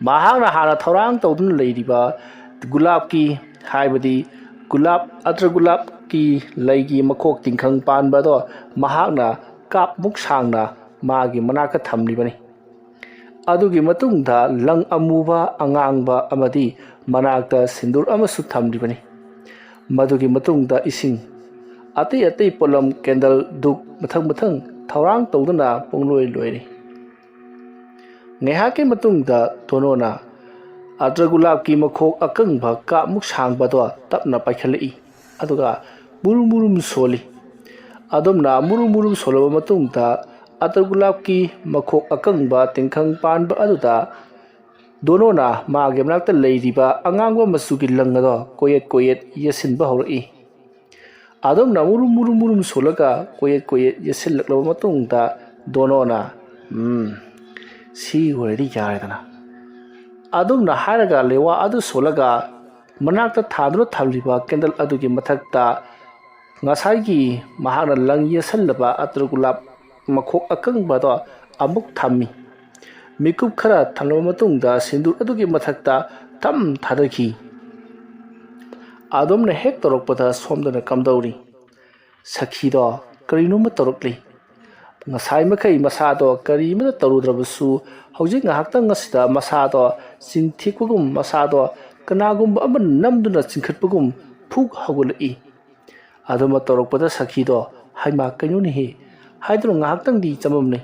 ꯃꯍꯥꯛꯅ ꯍꯥꯟꯅ ꯊꯧꯔꯥꯡ ꯇꯧꯗꯨꯅ ꯂꯩꯔꯤꯕ ꯒꯨꯂꯥꯞꯀꯤ, ꯍꯥꯏꯕꯗꯤ ꯒꯨꯂꯥꯞ, ꯑꯇ꯭ꯔ ꯒꯨꯂꯥꯞꯀꯤ ꯂꯩꯒꯤ ꯃꯈꯣꯛ ꯇꯤꯡꯈꯪ ꯄꯥꯟꯕ ꯑꯗꯣ ꯃꯍꯥꯛꯅ ꯀꯥꯞꯃꯨꯛ ꯁꯥꯡꯅ ꯃꯥꯒꯤ ꯃꯅꯥꯛꯇ ꯊꯝꯂꯤꯕꯅꯤ꯫ ꯑꯗꯨꯒꯤ ꯃꯇꯨꯡꯗ ꯂꯪ ꯑꯃꯨꯕ, ꯑꯉꯥꯡꯕ ꯑꯃꯗꯤ ꯃꯅꯥꯛꯇ ꯁꯤꯟꯗꯨꯔ ꯑꯃꯁꯨ ꯊꯝꯂꯤꯕꯅꯤ꯫ ꯃꯗꯨꯒꯤ ꯃꯇꯨꯡꯗ ꯏꯁꯤꯡ, ꯑꯇꯩ ꯑꯇꯩ ꯄꯣꯠꯂꯝ, ꯀꯦꯟꯗꯜ, ꯙꯨꯞ ꯃꯊꯪ ꯃꯊꯪ ꯊꯧꯔꯥꯡ ꯇꯧꯗꯨꯅ ꯄꯨꯡꯂꯣꯏ ꯂꯣꯏꯔꯤ꯫ ꯉꯥꯏꯍꯥꯛꯀꯤ ꯃꯇꯨꯡꯗ ꯗꯣꯅꯣꯅ ꯑꯇ꯭ꯔꯒꯨꯂꯥꯞꯀꯤ ꯃꯈꯣꯛ ꯑꯀꯪꯕ ꯀꯥꯞꯃꯨꯛ ꯁꯥꯡꯕꯗꯣ ꯇꯞꯅ ꯄꯥꯏꯈꯠꯂꯛꯏ, ꯑꯗꯨꯒ ꯃꯨꯔꯨꯝ ꯃꯨꯔꯨꯝ ꯁꯣꯜꯂꯤ꯫ ꯑꯗꯨꯝꯅ ꯃꯨꯔꯨꯝ ꯃꯨꯔꯨꯝ ꯁꯣꯜꯂꯕ ꯃꯇꯨꯡꯗ, ꯑꯇ꯭ꯔꯒꯨꯂꯥꯞꯀꯤ ꯃꯈꯣꯛ ꯑꯀꯪꯕ ꯇꯤꯡꯈꯪ ꯄꯥꯟꯕ ꯑꯗꯨꯗ ꯗꯣꯅꯣꯅ ꯃꯥꯒꯤ ꯃꯅꯥꯛꯇ ꯂꯩꯔꯤꯕ ꯑꯉꯥꯡꯕ ꯃꯆꯨꯒꯤ ꯂꯪ ꯑꯗꯣ ꯀꯣꯌꯦꯠ ꯀꯣꯌꯦꯠ ꯌꯦꯠꯁꯤꯟꯕ ꯍꯧꯔꯛꯏ꯫ ꯑꯗꯨꯝꯅ ꯃꯨꯔꯨꯝ ꯃꯨꯔꯨꯝ ꯃꯨꯔꯨꯝ ꯁꯣꯜꯂꯒ ꯀꯣꯌꯦꯠ ꯀꯣꯌꯦꯠ ꯌꯦꯠꯁꯤꯜꯂꯛꯂꯕ ꯃꯇꯨꯡꯗ, ꯗꯣꯅꯣꯅ, "ꯎꯝ, ꯁꯤ ꯑꯣꯏꯔꯗꯤ ꯌꯥꯔꯦꯗꯅ"꯫ ꯑꯗꯨꯝꯅ ꯍꯥꯏꯔꯒ ꯂꯦꯋꯥ ꯑꯗꯨ ꯁꯣꯜꯂꯒ ꯃꯅꯥꯛꯇ ꯊꯥꯗꯨꯅ ꯊꯝꯂꯤꯕ ꯀꯦꯟꯗꯜ ꯑꯗꯨꯒꯤ ꯃꯊꯛꯇ ꯉꯁꯥꯏꯒꯤ ꯃꯍꯥꯛꯅ ꯂꯪ ꯌꯦꯠꯁꯜꯂꯕ ꯑꯇ꯭ꯔꯒꯨꯂꯥꯞ ꯃꯈꯣꯛ ꯑꯀꯪꯕꯗꯣ ꯑꯃꯨꯛ ꯊꯝꯃꯤ꯫ ꯃꯤꯀꯨꯞ ꯈꯔ ꯊꯝꯂꯕ ꯃꯇꯨꯡꯗ ꯁꯤꯟꯗꯨꯔ ꯑꯗꯨꯒꯤ ꯃꯊꯛꯇ ꯇꯝ ꯊꯥꯗꯈꯤ꯫ ꯑꯗꯣꯝꯅ ꯍꯦꯛ ꯇꯧꯔꯛꯄꯗ ꯁꯣꯝꯗꯅ ꯀꯝꯗꯧꯔꯤ? ꯁꯈꯤꯗꯣ ꯀꯔꯤꯅꯣꯃ ꯇꯧꯔꯛꯂꯤ꯫ ꯉꯁꯥꯏ ꯃꯈꯩ ꯃꯁꯥꯗꯣ ꯀꯔꯤꯃꯠꯇ ꯇꯧꯔꯨꯗ꯭ꯔꯕꯁꯨ, ꯍꯧꯖꯤꯛ ꯉꯥꯏꯍꯥꯛꯇꯪ ꯑꯁꯤꯗ ꯃꯁꯥꯗꯣ ꯆꯤꯡꯊꯦꯛꯄꯒꯨꯝ, ꯃꯁꯥꯗꯣ ꯀꯅꯥꯒꯨꯝꯕ ꯑꯃꯅ ꯅꯝꯗꯨꯅ ꯆꯤꯡꯈꯠꯄꯒꯨꯝ ꯐꯨꯛ ꯍꯧꯒꯠꯂꯛꯏ꯫ ꯑꯗꯨꯃ ꯇꯧꯔꯛꯄꯗ ꯁꯈꯤꯗꯣ, "ꯍꯩꯃꯥ, ꯀꯩꯅꯣꯅꯦꯍꯦ?" ꯍꯥꯏꯗꯨꯅ ꯉꯥꯏꯍꯥꯛꯇꯪꯗꯤ ꯆꯃꯝꯅꯩ꯫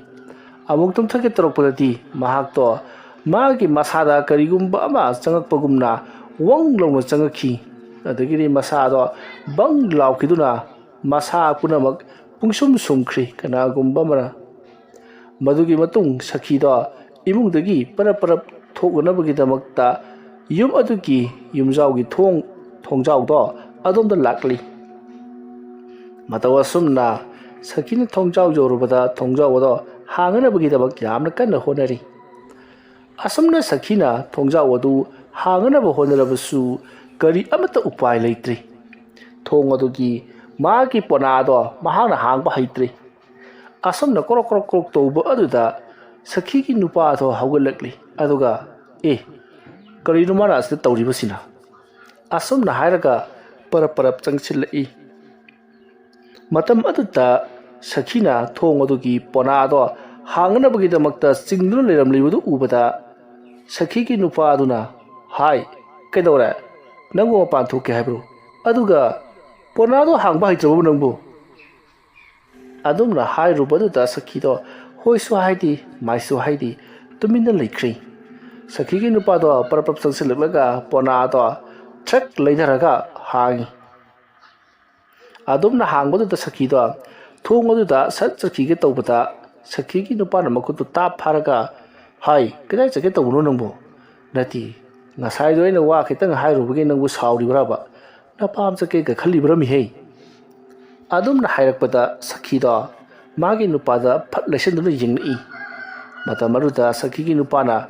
ꯑꯃꯨꯛ ꯇꯨꯝꯊꯒꯦ ꯇꯧꯔꯛꯄꯗꯗꯤ ꯃꯍꯥꯛꯇꯣ ꯃꯥꯒꯤ ꯃꯁꯥꯗ ꯀꯔꯤꯒꯨꯝꯕ ꯑꯃ ꯆꯪꯉꯛꯄꯒꯨꯝꯅ ꯋꯪ ꯂꯥꯎꯅ ꯆꯪꯉꯛꯈꯤ꯫ ꯑꯗꯒꯤꯗꯤ ꯃꯁꯥꯗꯣ ꯕꯪ ꯂꯥꯎꯈꯤꯗꯨꯅ ꯃꯁꯥ ꯄꯨꯝꯅꯃꯛ ꯄꯨꯡꯁꯨꯝ ꯁꯨꯝꯈ꯭ꯔꯤ꯫ ꯀꯅꯥꯒꯨꯝꯕ ꯑꯃꯅ ꯃꯗꯨꯒꯤ ꯃꯇꯨꯡ ꯁꯈꯤꯗꯣ ꯏꯃꯨꯡꯗꯒꯤ ꯄꯔꯞ ꯄꯔꯞ ꯊꯣꯛꯅꯅꯕꯒꯤꯗꯃꯛꯇ ꯌꯨꯝ ꯑꯗꯨꯒꯤ ꯌꯨꯝꯖꯥꯎꯒꯤ ꯊꯣꯡ, ꯊꯣꯡꯖꯥꯎꯗꯣ ꯑꯗꯣꯝꯗ ꯂꯥꯛꯂꯤ꯫ ꯃꯇꯧ ꯑꯁꯨꯝꯅ ꯁꯈꯤꯅ ꯊꯣꯡꯖꯥꯎ ꯌꯧꯔꯨꯕꯗ ꯊꯣꯡꯖꯥꯎ ꯑꯗꯣ ꯍꯥꯡꯅꯅꯕꯒꯤꯗꯃꯛ ꯌꯥꯝꯅ ꯀꯟꯅ ꯍꯣꯠꯅꯔꯤ꯫ ꯑꯁꯨꯝꯅ ꯁꯈꯤꯅ ꯊꯣꯡꯖꯥꯎ ꯑꯗꯨ ꯍꯥꯡꯅꯅꯕ ꯍꯣꯠꯅꯔꯕꯁꯨ ꯀꯔꯤ ꯑꯃꯠꯇ ꯎꯄꯥꯏ ꯂꯩꯇ꯭ꯔꯤ꯫ ꯊꯣꯡ ꯑꯗꯨꯒꯤ ꯃꯥꯒꯤ ꯄꯣꯅꯥꯗꯣ ꯃꯍꯥꯛꯅ ꯍꯥꯡꯕ ꯍꯩꯇ꯭ꯔꯤ꯫ ꯑꯁꯨꯝꯅ ꯀ꯭ꯔꯣꯛ ꯀ꯭ꯔꯣꯛ ꯀ꯭ꯔꯣꯛ ꯇꯧꯕ ꯑꯗꯨꯗ ꯁꯈꯤꯒꯤ ꯅꯨꯄꯥ ꯑꯗꯣ ꯍꯧꯒꯠꯂꯛꯂꯤ, ꯑꯗꯨꯒ, "ꯑꯦ, ꯀꯔꯤꯅꯣ ꯃꯥꯅ ꯑꯁꯤꯗ ꯇꯧꯔꯤꯕꯁꯤꯅ?" ꯑꯁꯨꯝꯅ ꯍꯥꯏꯔꯒ ꯄꯔꯞ ꯄꯔꯞ ꯆꯪꯁꯤꯜꯂꯛꯏ꯫ ꯃꯇꯝ ꯑꯗꯨꯗ ꯁꯈꯤꯅ ꯊꯣꯡ ꯑꯗꯨꯒꯤ ꯄꯣꯅꯥꯗꯣ ꯍꯥꯡꯅꯅꯕꯒꯤꯗꯃꯛꯇ ꯆꯤꯡꯗꯨꯅ ꯂꯩꯔꯝꯂꯤꯕꯗꯨ ꯎꯕꯗ ꯁꯈꯤꯒꯤ ꯅꯨꯄꯥ ꯑꯗꯨꯅ, "ꯍꯥꯏ, ꯀꯩꯗꯧꯔꯦ? ꯅꯪꯕꯨ ꯃꯄꯥꯟ ꯊꯣꯛꯀꯦ ꯍꯥꯏꯕ꯭ꯔꯣ? ꯑꯗꯨꯒ ꯄꯣꯅꯥꯗꯣ ꯍꯥꯡꯕ ꯍꯩꯇ꯭ꯔꯕꯣ ꯅꯪꯕꯨ?" ꯑꯗꯨꯝꯅ ꯍꯥꯏꯔꯨꯕꯗꯨꯗ ꯁꯈꯤꯗꯣ ꯍꯣꯏꯁꯨ ꯍꯥꯏꯗꯦ, ꯃꯥꯏꯁꯨ ꯍꯥꯏꯗꯦ, ꯇꯨꯃꯤꯟꯅ ꯂꯩꯈ꯭ꯔꯦ꯫ ꯁꯈꯤꯒꯤ ꯅꯨꯄꯥꯗꯣ ꯄꯔꯞ ꯄꯔꯞ ꯆꯪꯁꯤꯜꯂꯛꯂꯒ ꯄꯣꯅꯥꯗꯣ ꯊ꯭ꯔꯛ ꯂꯩꯊꯔꯒ ꯍꯥꯡꯉꯤ꯫ ꯑꯗꯨꯝꯅ ꯍꯥꯡꯕꯗꯨꯗ ꯁꯈꯤꯗꯣ ꯊꯣꯡ ꯑꯗꯨꯗ ꯁꯠ ꯆꯠꯈꯤꯒꯦ ꯇꯧꯕꯗ, ꯁꯈꯤꯒꯤ ꯅꯨꯄꯥꯅ ꯃꯈꯨꯠꯇꯨ ꯇꯥꯞ ꯐꯥꯔꯒ, "ꯍꯥꯏ, ꯀꯗꯥꯏ ꯆꯠꯀꯦ ꯇꯧꯕꯅꯣ ꯅꯪꯕꯨ? ꯅꯠꯇꯦ, ꯉꯁꯥꯏꯗꯣ ꯑꯩꯅ ꯋꯥ ꯈꯤꯇꯪ ꯍꯥꯏꯔꯨꯕꯒꯤ ꯅꯪꯕꯨ ꯁꯥꯎꯔꯤꯕ꯭ꯔꯕ? ꯅꯄꯥꯝ ꯆꯠꯀꯦꯒ ꯈꯜꯂꯤꯕ꯭ꯔꯃꯤꯍꯦ?" ꯑꯗꯨꯝꯅ ꯍꯥꯏꯔꯛꯄꯗ ꯁꯈꯤꯗꯣ ꯃꯥꯒꯤ ꯅꯨꯄꯥꯗ ꯐꯠ ꯂꯩꯁꯟꯗꯨꯅ ꯌꯦꯡꯂꯛꯏ꯫ ꯃꯇꯝ ꯑꯗꯨꯗ ꯁꯈꯤꯒꯤ ꯅꯨꯄꯥꯅ,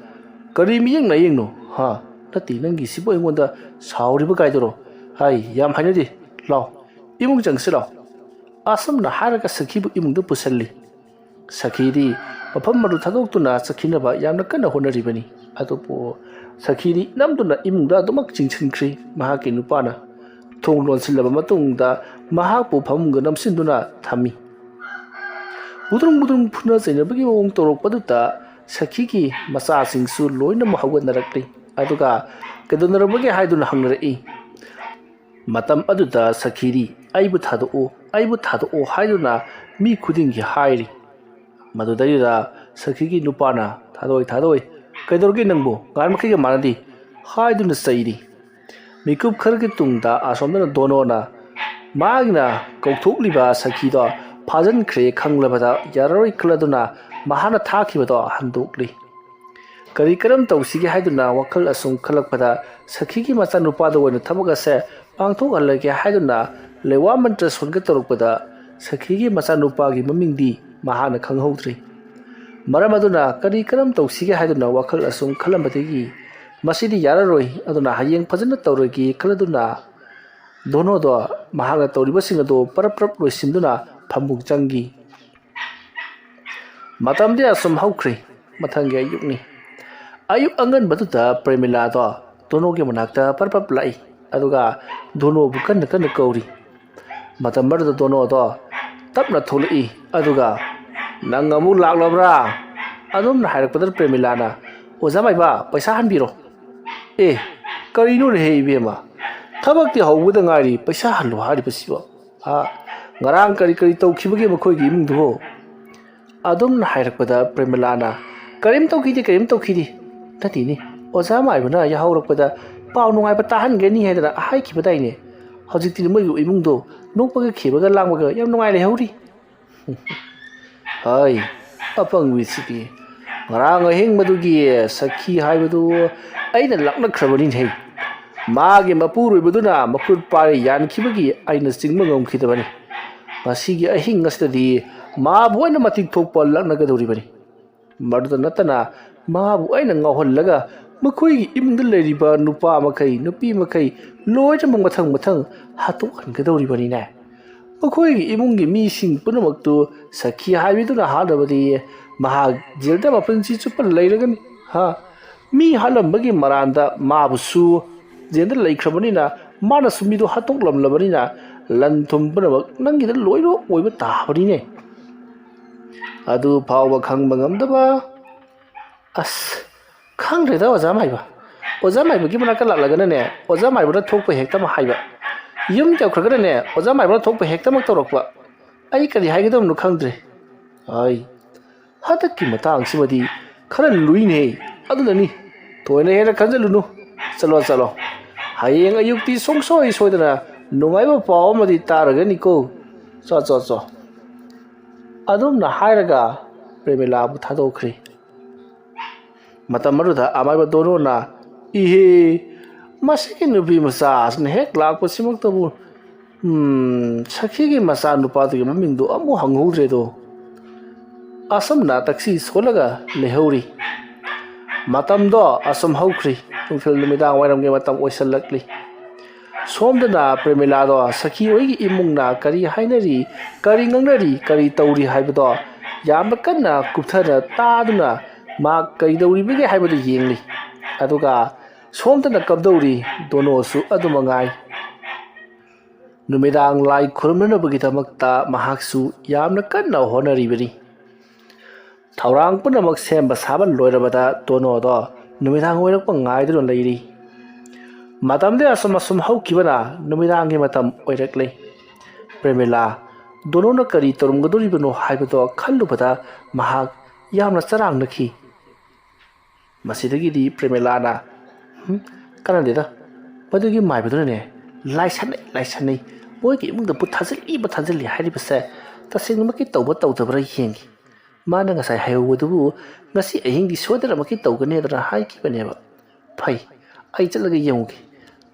"ꯀꯔꯤ ꯃꯤꯌꯦꯡꯅ ꯌꯦꯡꯅꯣ? ꯍꯥ? ꯅꯠꯇꯦ, ꯅꯪꯒꯤꯁꯤꯕꯨ ꯑꯩꯉꯣꯟꯗ ꯁꯥꯎꯔꯤꯕ ꯀꯥꯏꯗꯨꯔꯣ? ꯍꯥꯏ, ꯌꯥꯝ ꯍꯥꯏꯅꯗꯦ꯫ ꯂꯥꯎ, ꯏꯃꯨꯡ ꯆꯪꯁꯤ ꯂꯥꯎ꯫" ꯑꯁꯨꯝꯅ ꯍꯥꯏꯔꯒ ꯁꯈꯤꯕꯨ ꯏꯃꯨꯡꯗ ꯄꯨꯁꯜꯂꯤ꯫ ꯁꯈꯤꯗꯤ ꯃꯐꯝ ꯑꯗꯨ ꯊꯥꯗꯣꯛꯇꯨꯅ ꯆꯠꯈꯤꯅꯕ ꯌꯥꯝꯅ ꯀꯟꯅ ꯍꯣꯠꯅꯔꯤꯕꯅꯤ꯫ ꯑꯗꯨꯕꯨ ꯁꯈꯤꯗꯤ ꯅꯝꯗꯨꯅ ꯏꯃꯨꯡꯗ ꯑꯗꯨꯃꯛ ꯆꯤꯡꯁꯤꯟꯈ꯭ꯔꯤ꯫ ꯃꯍꯥꯛꯀꯤ ꯅꯨꯄꯥꯅ ꯊꯣꯡ ꯂꯣꯟꯁꯤꯜꯂꯕ ꯃꯇꯨꯡꯗ ꯃꯍꯥꯛꯄꯨ ꯐꯃꯨꯡꯗ ꯅꯝꯁꯤꯟꯗꯨꯅ ꯊꯝꯃꯤ꯫ ꯕꯨꯗ꯭ꯔꯨꯡ ꯕꯨꯗ꯭ꯔꯨꯡ ꯐꯨꯅ ꯆꯩꯅꯕꯒꯤ ꯃꯑꯣꯡ ꯇꯧꯔꯛꯄꯗꯨꯗ ꯁꯈꯤꯒꯤ ꯃꯆꯥꯁꯤꯡꯁꯨ ꯂꯣꯏꯅꯃꯛ ꯍꯧꯒꯠꯅꯔꯛꯂꯤ꯫ ꯑꯗꯨꯒ ꯀꯩꯗꯧꯅꯔꯕꯒꯦ ꯍꯥꯏꯗꯨꯅ ꯍꯪꯅꯔꯛꯏ꯫ ꯃꯇꯝ ꯑꯗꯨꯗ ꯁꯈꯤꯗꯤ, "ꯑꯩꯕꯨ ꯊꯥꯗꯣꯛꯎ, ꯑꯩꯕꯨ ꯊꯥꯗꯣꯛꯎ" ꯍꯥꯏꯗꯨꯅ ꯃꯤ ꯈꯨꯗꯤꯡꯒꯤ ꯍꯥꯏꯔꯤ꯫ ꯃꯗꯨꯗꯩꯗꯨꯗ ꯁꯈꯤꯒꯤ ꯅꯨꯄꯥꯅ, "ꯊꯥꯗꯣꯛꯑꯣꯏ, ꯊꯥꯗꯣꯛꯑꯣꯏ, ꯀꯩꯗꯧꯔꯒꯦ ꯅꯪꯕꯨ? ꯉꯥꯟ ꯃꯈꯩꯒ ꯃꯥꯟꯅꯗꯦ" ꯍꯥꯏꯗꯨꯅ ꯆꯩꯔꯤ꯫ ꯃꯤꯀꯨꯞ ꯈꯔꯒꯤ ꯇꯨꯡꯗ ꯑꯁꯣꯝꯗꯅ ꯗꯣꯅꯣꯅ ꯃꯥꯒꯤꯅ ꯀꯧꯊꯣꯛꯂꯤꯕ ꯁꯈꯤꯗꯣ ꯐꯥꯖꯤꯟꯈ꯭ꯔꯦ ꯈꯪꯂꯕꯗ ꯌꯥꯔꯔꯣꯏ ꯈꯜꯂꯗꯨꯅ ꯃꯍꯥꯛꯅ ꯊꯥꯈꯤꯕꯗꯣ ꯍꯟꯗꯣꯛꯂꯤ꯫ ꯀꯔꯤ ꯀꯔꯝ ꯇꯧꯁꯤꯒꯦ ꯍꯥꯏꯗꯨꯅ ꯋꯥꯈꯜ ꯑꯁꯨꯝ ꯈꯜꯂꯛꯄꯗ ꯁꯈꯤꯒꯤ ꯃꯆꯥꯅꯨꯄꯥꯗ ꯑꯣꯏꯅ ꯊꯕꯛ ꯑꯁꯦ ꯄꯥꯡꯊꯣꯛꯍꯜꯂꯒꯦ ꯍꯥꯏꯗꯨꯅ ꯂꯩꯋꯥ ꯃꯟꯇ꯭ꯔ ꯁꯣꯟꯒꯦ ꯇꯧꯔꯛꯄꯗ ꯁꯈꯤꯒꯤ ꯃꯆꯥꯅꯨꯄꯥꯒꯤ ꯃꯃꯤꯡꯗꯤ ꯃꯍꯥꯛꯅ ꯈꯪꯍꯧꯗ꯭ꯔꯤ꯫ ꯃꯔꯝ ꯑꯗꯨꯅ ꯀꯔꯤ ꯀꯔꯝ ꯇꯧꯁꯤꯒꯦ ꯍꯥꯏꯗꯨꯅ ꯋꯥꯈꯜ ꯑꯁꯨꯝ ꯈꯜꯂꯝꯕꯗꯒꯤ ꯃꯁꯤꯗꯤ ꯌꯥꯔꯔꯣꯏ, ꯑꯗꯨꯅ ꯍꯌꯦꯡ ꯐꯖꯅ ꯇꯧꯔꯒꯦ ꯈꯜꯂꯗꯨꯅ ꯗꯣꯅꯣꯗꯣ ꯃꯍꯥꯛꯅ ꯇꯧꯔꯤꯕꯁꯤꯡ ꯑꯗꯨ ꯄꯔꯞ ꯄꯔꯞ ꯂꯣꯏꯁꯤꯟꯗꯨꯅ ꯐꯃꯨꯡ ꯆꯪꯈꯤ꯫ ꯃꯇꯝꯗꯤ ꯑꯁꯨꯝ ꯍꯧꯈ꯭ꯔꯦ꯫ ꯃꯊꯪꯒꯤ ꯑꯌꯨꯛꯅꯤ꯫ ꯑꯌꯨꯛ ꯑꯉꯟꯕꯗꯨꯗ ꯄ꯭ꯔꯦꯃꯤꯂꯥꯗꯣ ꯗꯣꯅꯣꯒꯤ ꯃꯅꯥꯛꯇ ꯄꯔꯞ ꯄꯔꯞ ꯂꯥꯛꯏ꯫ ꯑꯗꯨꯒ ꯗꯣꯅꯣꯕꯨ ꯀꯟꯅ ꯀꯟꯅ ꯀꯧꯔꯤ꯫ ꯃꯇꯝ ꯑꯗꯨꯗ ꯗꯣꯅꯣꯗꯣ ꯇꯞꯅ ꯊꯣꯛꯂꯛꯏ꯫ ꯑꯗꯨꯒ "ꯅꯪ ꯑꯃꯨꯛ ꯂꯥꯛꯂꯕ꯭ꯔꯥ?" ꯑꯗꯨꯝꯅ ꯍꯥꯏꯔꯛꯄꯗ ꯄ꯭ꯔꯦꯃꯤꯂꯥꯅ, "ꯑꯣꯖꯥ ꯃꯥꯏꯕ, ꯄꯩꯁꯥ ꯍꯟꯕꯤꯔꯣ"꯫ "ꯑꯦ, ꯀꯔꯤꯅꯣꯅꯦꯍꯦ ꯏꯕꯦꯝꯃ? ꯊꯕꯛꯇꯤ ꯍꯧꯕꯗ ꯉꯥꯏꯔꯤ, ꯄꯩꯁꯥ ꯍꯜꯂꯨ ꯍꯥꯏꯔꯤꯕꯁꯤꯕꯣ? ꯑꯥ, ꯉꯔꯥꯡ ꯀꯔꯤ ꯀꯔꯤ ꯇꯧꯈꯤꯕꯒꯦ ꯃꯈꯣꯏꯒꯤ ꯏꯃꯨꯡꯗꯨꯕꯣ?" ꯑꯗꯨꯝꯅ ꯍꯥꯏꯔꯛꯄꯗ ꯄ꯭ꯔꯦꯃꯤꯂꯥꯅ, "ꯀꯔꯤꯝ ꯇꯧꯈꯤꯗꯦ, ꯀꯔꯤꯝ ꯇꯧꯈꯤꯗꯦ꯫ ꯅꯠꯇꯦꯅꯦ, ꯑꯣꯖꯥ ꯃꯥꯏꯕꯅ ꯌꯥꯍꯧꯔꯛꯄꯗ ꯄꯥꯎ ꯅꯨꯡꯉꯥꯏꯕ ꯇꯥꯍꯟꯒꯅꯤ ꯍꯥꯏꯗꯅ ꯍꯥꯏꯈꯤꯕꯗꯥꯏꯅꯦ꯫ ꯍꯧꯖꯤꯛꯇꯤ ꯃꯣꯏꯒꯤ ꯏꯃꯨꯡꯗꯣ ꯅꯣꯛꯄꯒ ꯈꯦꯕꯒ ꯂꯥꯡꯕꯒ ꯌꯥꯝ ꯅꯨꯡꯉꯥꯏ ꯂꯩꯍꯧꯔꯤ"꯫ "ꯍꯩ, ꯑꯄꯪꯕꯤꯁꯤꯗꯤ! ꯉꯔꯥꯡ ꯑꯍꯤꯡ ꯃꯗꯨꯒꯤ ꯁꯈꯤ ꯍꯥꯏꯕꯗꯨ ꯑꯩꯅ ꯂꯥꯛꯅꯈ꯭ꯔꯕꯅꯤꯅꯦ꯫ ꯃꯥꯒꯤ ꯃꯄꯨꯔꯣꯏꯕꯗꯨꯅ ꯃꯈꯨꯠ ꯄꯥꯏꯔ ꯌꯥꯟꯈꯤꯕꯒꯤ ꯑꯩꯅ ꯆꯤꯡꯕ ꯉꯝꯈꯤꯗꯕꯅꯤ꯫ ꯉꯁꯤꯒꯤ ꯑꯍꯤꯡ ꯑꯁꯤꯗꯗꯤ ꯃꯥꯕꯨ ꯑꯣꯏꯅ ꯃꯇꯤꯛ ꯊꯣꯛꯄ ꯂꯥꯛꯅꯒꯗꯧꯔꯤꯕꯅꯤ꯫ ꯃꯗꯨꯗ ꯅꯠꯇꯅ ꯃꯥꯕꯨ ꯑꯩꯅ ꯉꯥꯎꯍꯜꯂꯒ ꯃꯈꯣꯏꯒꯤ ꯏꯃꯨꯡꯗ ꯂꯩꯔꯤꯕ ꯅꯨꯄꯥ ꯃꯈꯩ, ꯅꯨꯄꯤ ꯃꯈꯩ ꯂꯣꯏꯅꯃꯛ ꯃꯊꯪ ꯃꯊꯪ ꯍꯥꯠꯇꯣꯛꯍꯟꯒꯗꯧꯔꯤꯕꯅꯤꯅꯦ꯫ ꯃꯈꯣꯏꯒꯤ ꯏꯃꯨꯡꯒꯤ ꯃꯤꯁꯤꯡ ꯄꯨꯝꯅꯃꯛꯇꯨ ꯁꯈꯤ ꯍꯥꯏꯕꯤꯗꯨꯅ ꯍꯥꯠꯂꯕꯗꯤ ꯃꯍꯥꯛ ꯖꯦꯜꯗ ꯃꯄꯨꯟꯁꯤ ꯆꯨꯞꯄ ꯂꯩꯔꯒꯅꯤ꯫ ꯍꯥ? ꯃꯤ ꯍꯥꯠꯂꯝꯕꯒꯤ ꯃꯔꯥꯟꯗ ꯃꯥꯕꯨꯁꯨ ꯖꯦꯜꯗ ꯂꯩꯈ꯭ꯔꯕꯅꯤꯅ, ꯃꯥꯅꯁꯨ ꯃꯤꯗꯨ ꯍꯥꯠꯇꯣꯛꯂꯝꯂꯕꯅꯤꯅ, ꯂꯟ ꯊꯨꯝ ꯄꯨꯝꯅꯃꯛ ꯅꯪꯒꯤꯗ ꯂꯣꯏꯅ ꯑꯣꯏꯕ ꯇꯥꯕꯅꯤꯅꯦ"꯫ ꯑꯗꯨ ꯐꯥꯎꯕ ꯈꯪꯕ ꯉꯝꯗꯕ꯫ ꯑꯁ, ꯈꯪꯗ꯭ꯔꯦꯗ ꯑꯣꯖꯥ ꯃꯥꯏꯕ꯫ ꯑꯣꯖꯥ ꯃꯥꯏꯕꯒꯤ ꯃꯅꯥꯛꯇ ꯂꯥꯛꯂꯒꯅꯅꯦ, ꯑꯣꯖꯥ ꯃꯥꯏꯕꯅ ꯊꯣꯛꯄ ꯍꯦꯛꯇꯃꯛ ꯍꯥꯏꯕ꯫ ꯌꯨꯝ ꯌꯧꯈ꯭ꯔꯒꯅꯅꯦ, ꯑꯣꯖꯥ ꯃꯥꯏꯕꯅ ꯊꯣꯛꯄ ꯍꯦꯛꯇꯃꯛ ꯇꯧꯔꯛꯄ꯫ ꯑꯩ ꯀꯔꯤ ꯍꯥꯏꯒꯗꯕꯅꯣ ꯈꯪꯗ꯭ꯔꯦ꯫ ꯑꯩ, ꯍꯟꯗꯛꯀꯤ ꯃꯇꯥꯡꯁꯤꯃꯗꯤ ꯈꯔ ꯂꯨꯏꯅꯦ꯫ ꯑꯗꯨꯅꯅꯤ, ꯊꯣꯏꯅ ꯍꯦꯟꯅ ꯈꯟꯖꯤꯜꯂꯨꯅꯨ꯫ ꯆꯠꯂꯣ, ꯆꯠꯂꯣ꯫ ꯍꯌꯦꯡ ꯑꯌꯨꯛꯇꯤ ꯁꯨꯡꯁꯣꯏ ꯁꯣꯏꯗꯅ ꯅꯨꯡꯉꯥꯏꯕ ꯄꯥꯎ ꯑꯃꯗꯤ ꯇꯥꯔꯒꯅꯤꯀꯣ꯫ ꯆꯣ, ꯆꯣ, ꯆꯣ꯫ ꯑꯗꯨꯝꯅ ꯍꯥꯏꯔꯒ ꯄ꯭ꯔꯦꯃꯤꯂꯥꯕꯨ ꯊꯥꯗꯣꯛꯈ꯭ꯔꯤ꯫ ꯃꯇꯝ ꯑꯗꯨꯗ ꯑꯃꯥꯏꯕ ꯗꯣꯅꯣꯅ, "ꯏꯍꯦ, ꯃꯁꯤꯒꯤ ꯅꯨꯄꯤ ꯃꯆꯥ ꯑꯁꯤꯅ ꯍꯦꯛ ꯂꯥꯛꯄꯁꯤꯃꯛꯇꯕꯨ, ꯎꯝ, ꯁꯈꯤꯒꯤ ꯃꯆꯥ ꯅꯨꯄꯥꯗꯨꯒꯤ ꯃꯃꯤꯡꯗꯨ ꯑꯃꯨꯛ ꯍꯪꯍꯧꯗ꯭ꯔꯦꯗꯣ"꯫ ꯑꯁꯨꯝꯅ ꯇꯛꯁꯤ ꯁꯣꯜꯂꯒ ꯂꯩꯍꯧꯔꯤ꯫ ꯃꯇꯝꯗꯣ ꯑꯁꯨꯝ ꯍꯧꯈ꯭ꯔꯤ꯫ ꯅꯨꯡꯊꯤꯜ ꯅꯨꯃꯤꯗꯥꯡ ꯋꯥꯏꯔꯝꯒꯤ ꯃꯇꯝ ꯑꯣꯏꯁꯜꯂꯛꯂꯤ꯫ ꯁꯣꯝꯗꯅ ꯄ꯭ꯔꯦꯃꯤꯂꯥꯗꯣ ꯁꯈꯤ ꯍꯣꯏꯒꯤ ꯏꯃꯨꯡꯅ ꯀꯔꯤ ꯍꯥꯏꯅꯔꯤ, ꯀꯔꯤ ꯉꯥꯡꯅꯔꯤ, ꯀꯔꯤ ꯇꯧꯔꯤ ꯍꯥꯏꯕꯗꯣ ꯌꯥꯝꯅ ꯀꯟꯅ ꯀꯨꯞꯊꯅ ꯇꯥꯗꯨꯅ ꯃꯍꯥꯛ ꯀꯔꯤ ꯇꯧꯔꯤꯕꯒꯦ ꯍꯥꯏꯕꯗꯨ ꯌꯦꯡꯂꯤ꯫ ꯑꯗꯨꯒ ꯁꯣꯝꯗꯅ ꯀꯝꯗꯧꯔꯤ, ꯗꯣꯅꯣꯁꯨ ꯑꯗꯨꯃꯉꯥꯏ꯫ ꯅꯨꯃꯤꯗꯥꯡ ꯂꯥꯏ ꯈꯨꯔꯨꯝꯅꯅꯕꯒꯤꯗꯃꯛꯇ ꯃꯍꯥꯛꯁꯨ ꯌꯥꯝꯅ ꯀꯟꯅ ꯍꯣꯠꯅꯔꯤꯕꯅꯤ꯫ ꯊꯧꯔꯥꯡ ꯄꯨꯝꯅꯃꯛ ꯁꯦꯝꯕ ꯁꯥꯕ ꯂꯣꯏꯔꯕꯗ ꯗꯣꯅꯣꯗꯣ ꯅꯨꯃꯤꯗꯥꯡ ꯑꯣꯏꯔꯛꯄ ꯉꯥꯏꯗꯨꯅ ꯂꯩꯔꯤ꯫ ꯃꯇꯝꯗꯤ ꯑꯁꯨꯝ ꯑꯁꯨꯝ ꯍꯧꯈꯤꯕꯅ ꯅꯨꯃꯤꯗꯥꯡꯒꯤ ꯃꯇꯝ ꯑꯣꯏꯔꯛꯂꯦ꯫ ꯄ꯭ꯔꯦꯃꯤꯂꯥ ꯗꯣꯅꯣꯅ ꯀꯔꯤ ꯇꯧꯔꯝꯒꯗꯧꯔꯤꯕꯅꯣ ꯍꯥꯏꯕꯗꯣ ꯈꯜꯂꯨꯕꯗ ꯃꯍꯥꯛ ꯌꯥꯝꯅ ꯆꯔꯥꯡꯅꯈꯤ꯫ ꯃꯁꯤꯗꯒꯤꯗꯤ ꯄ꯭ꯔꯦꯃꯤꯂꯥꯅ, "ꯍꯨꯝ, ꯀꯥꯟꯅꯗꯦꯗ, ꯃꯗꯨꯒꯤ ꯃꯥꯏꯕꯗꯨꯅꯅꯦ ꯂꯥꯏ ꯁꯥꯟꯅꯩ, ꯂꯥꯏ ꯁꯥꯟꯅꯩ, ꯃꯣꯏꯒꯤ ꯏꯃꯨꯡꯗ ꯕꯨꯠ ꯊꯥꯖꯤꯜꯂꯤ, ꯕꯨꯠ ꯊꯥꯖꯤꯜꯂꯤ ꯍꯥꯏꯔꯤꯕꯁꯦ ꯇꯁꯦꯡꯅꯃꯛꯀꯤ ꯇꯧꯕ ꯇꯧꯗꯕ꯭ꯔꯥ ꯌꯦꯡꯒꯦ꯫ ꯃꯥꯅ ꯉꯁꯥꯏ ꯍꯥꯏꯍꯧꯕꯗꯨꯕꯨ ꯉꯁꯤ ꯑꯍꯤꯡꯗꯤ ꯁꯣꯏꯗꯅꯃꯛꯀꯤ ꯇꯧꯒꯅꯤꯗꯅ ꯍꯥꯏꯈꯤꯕꯅꯦꯕ꯫ ꯐꯩ, ꯑꯩ ꯆꯠꯂꯒ ꯌꯦꯡꯉꯨꯒꯦ꯫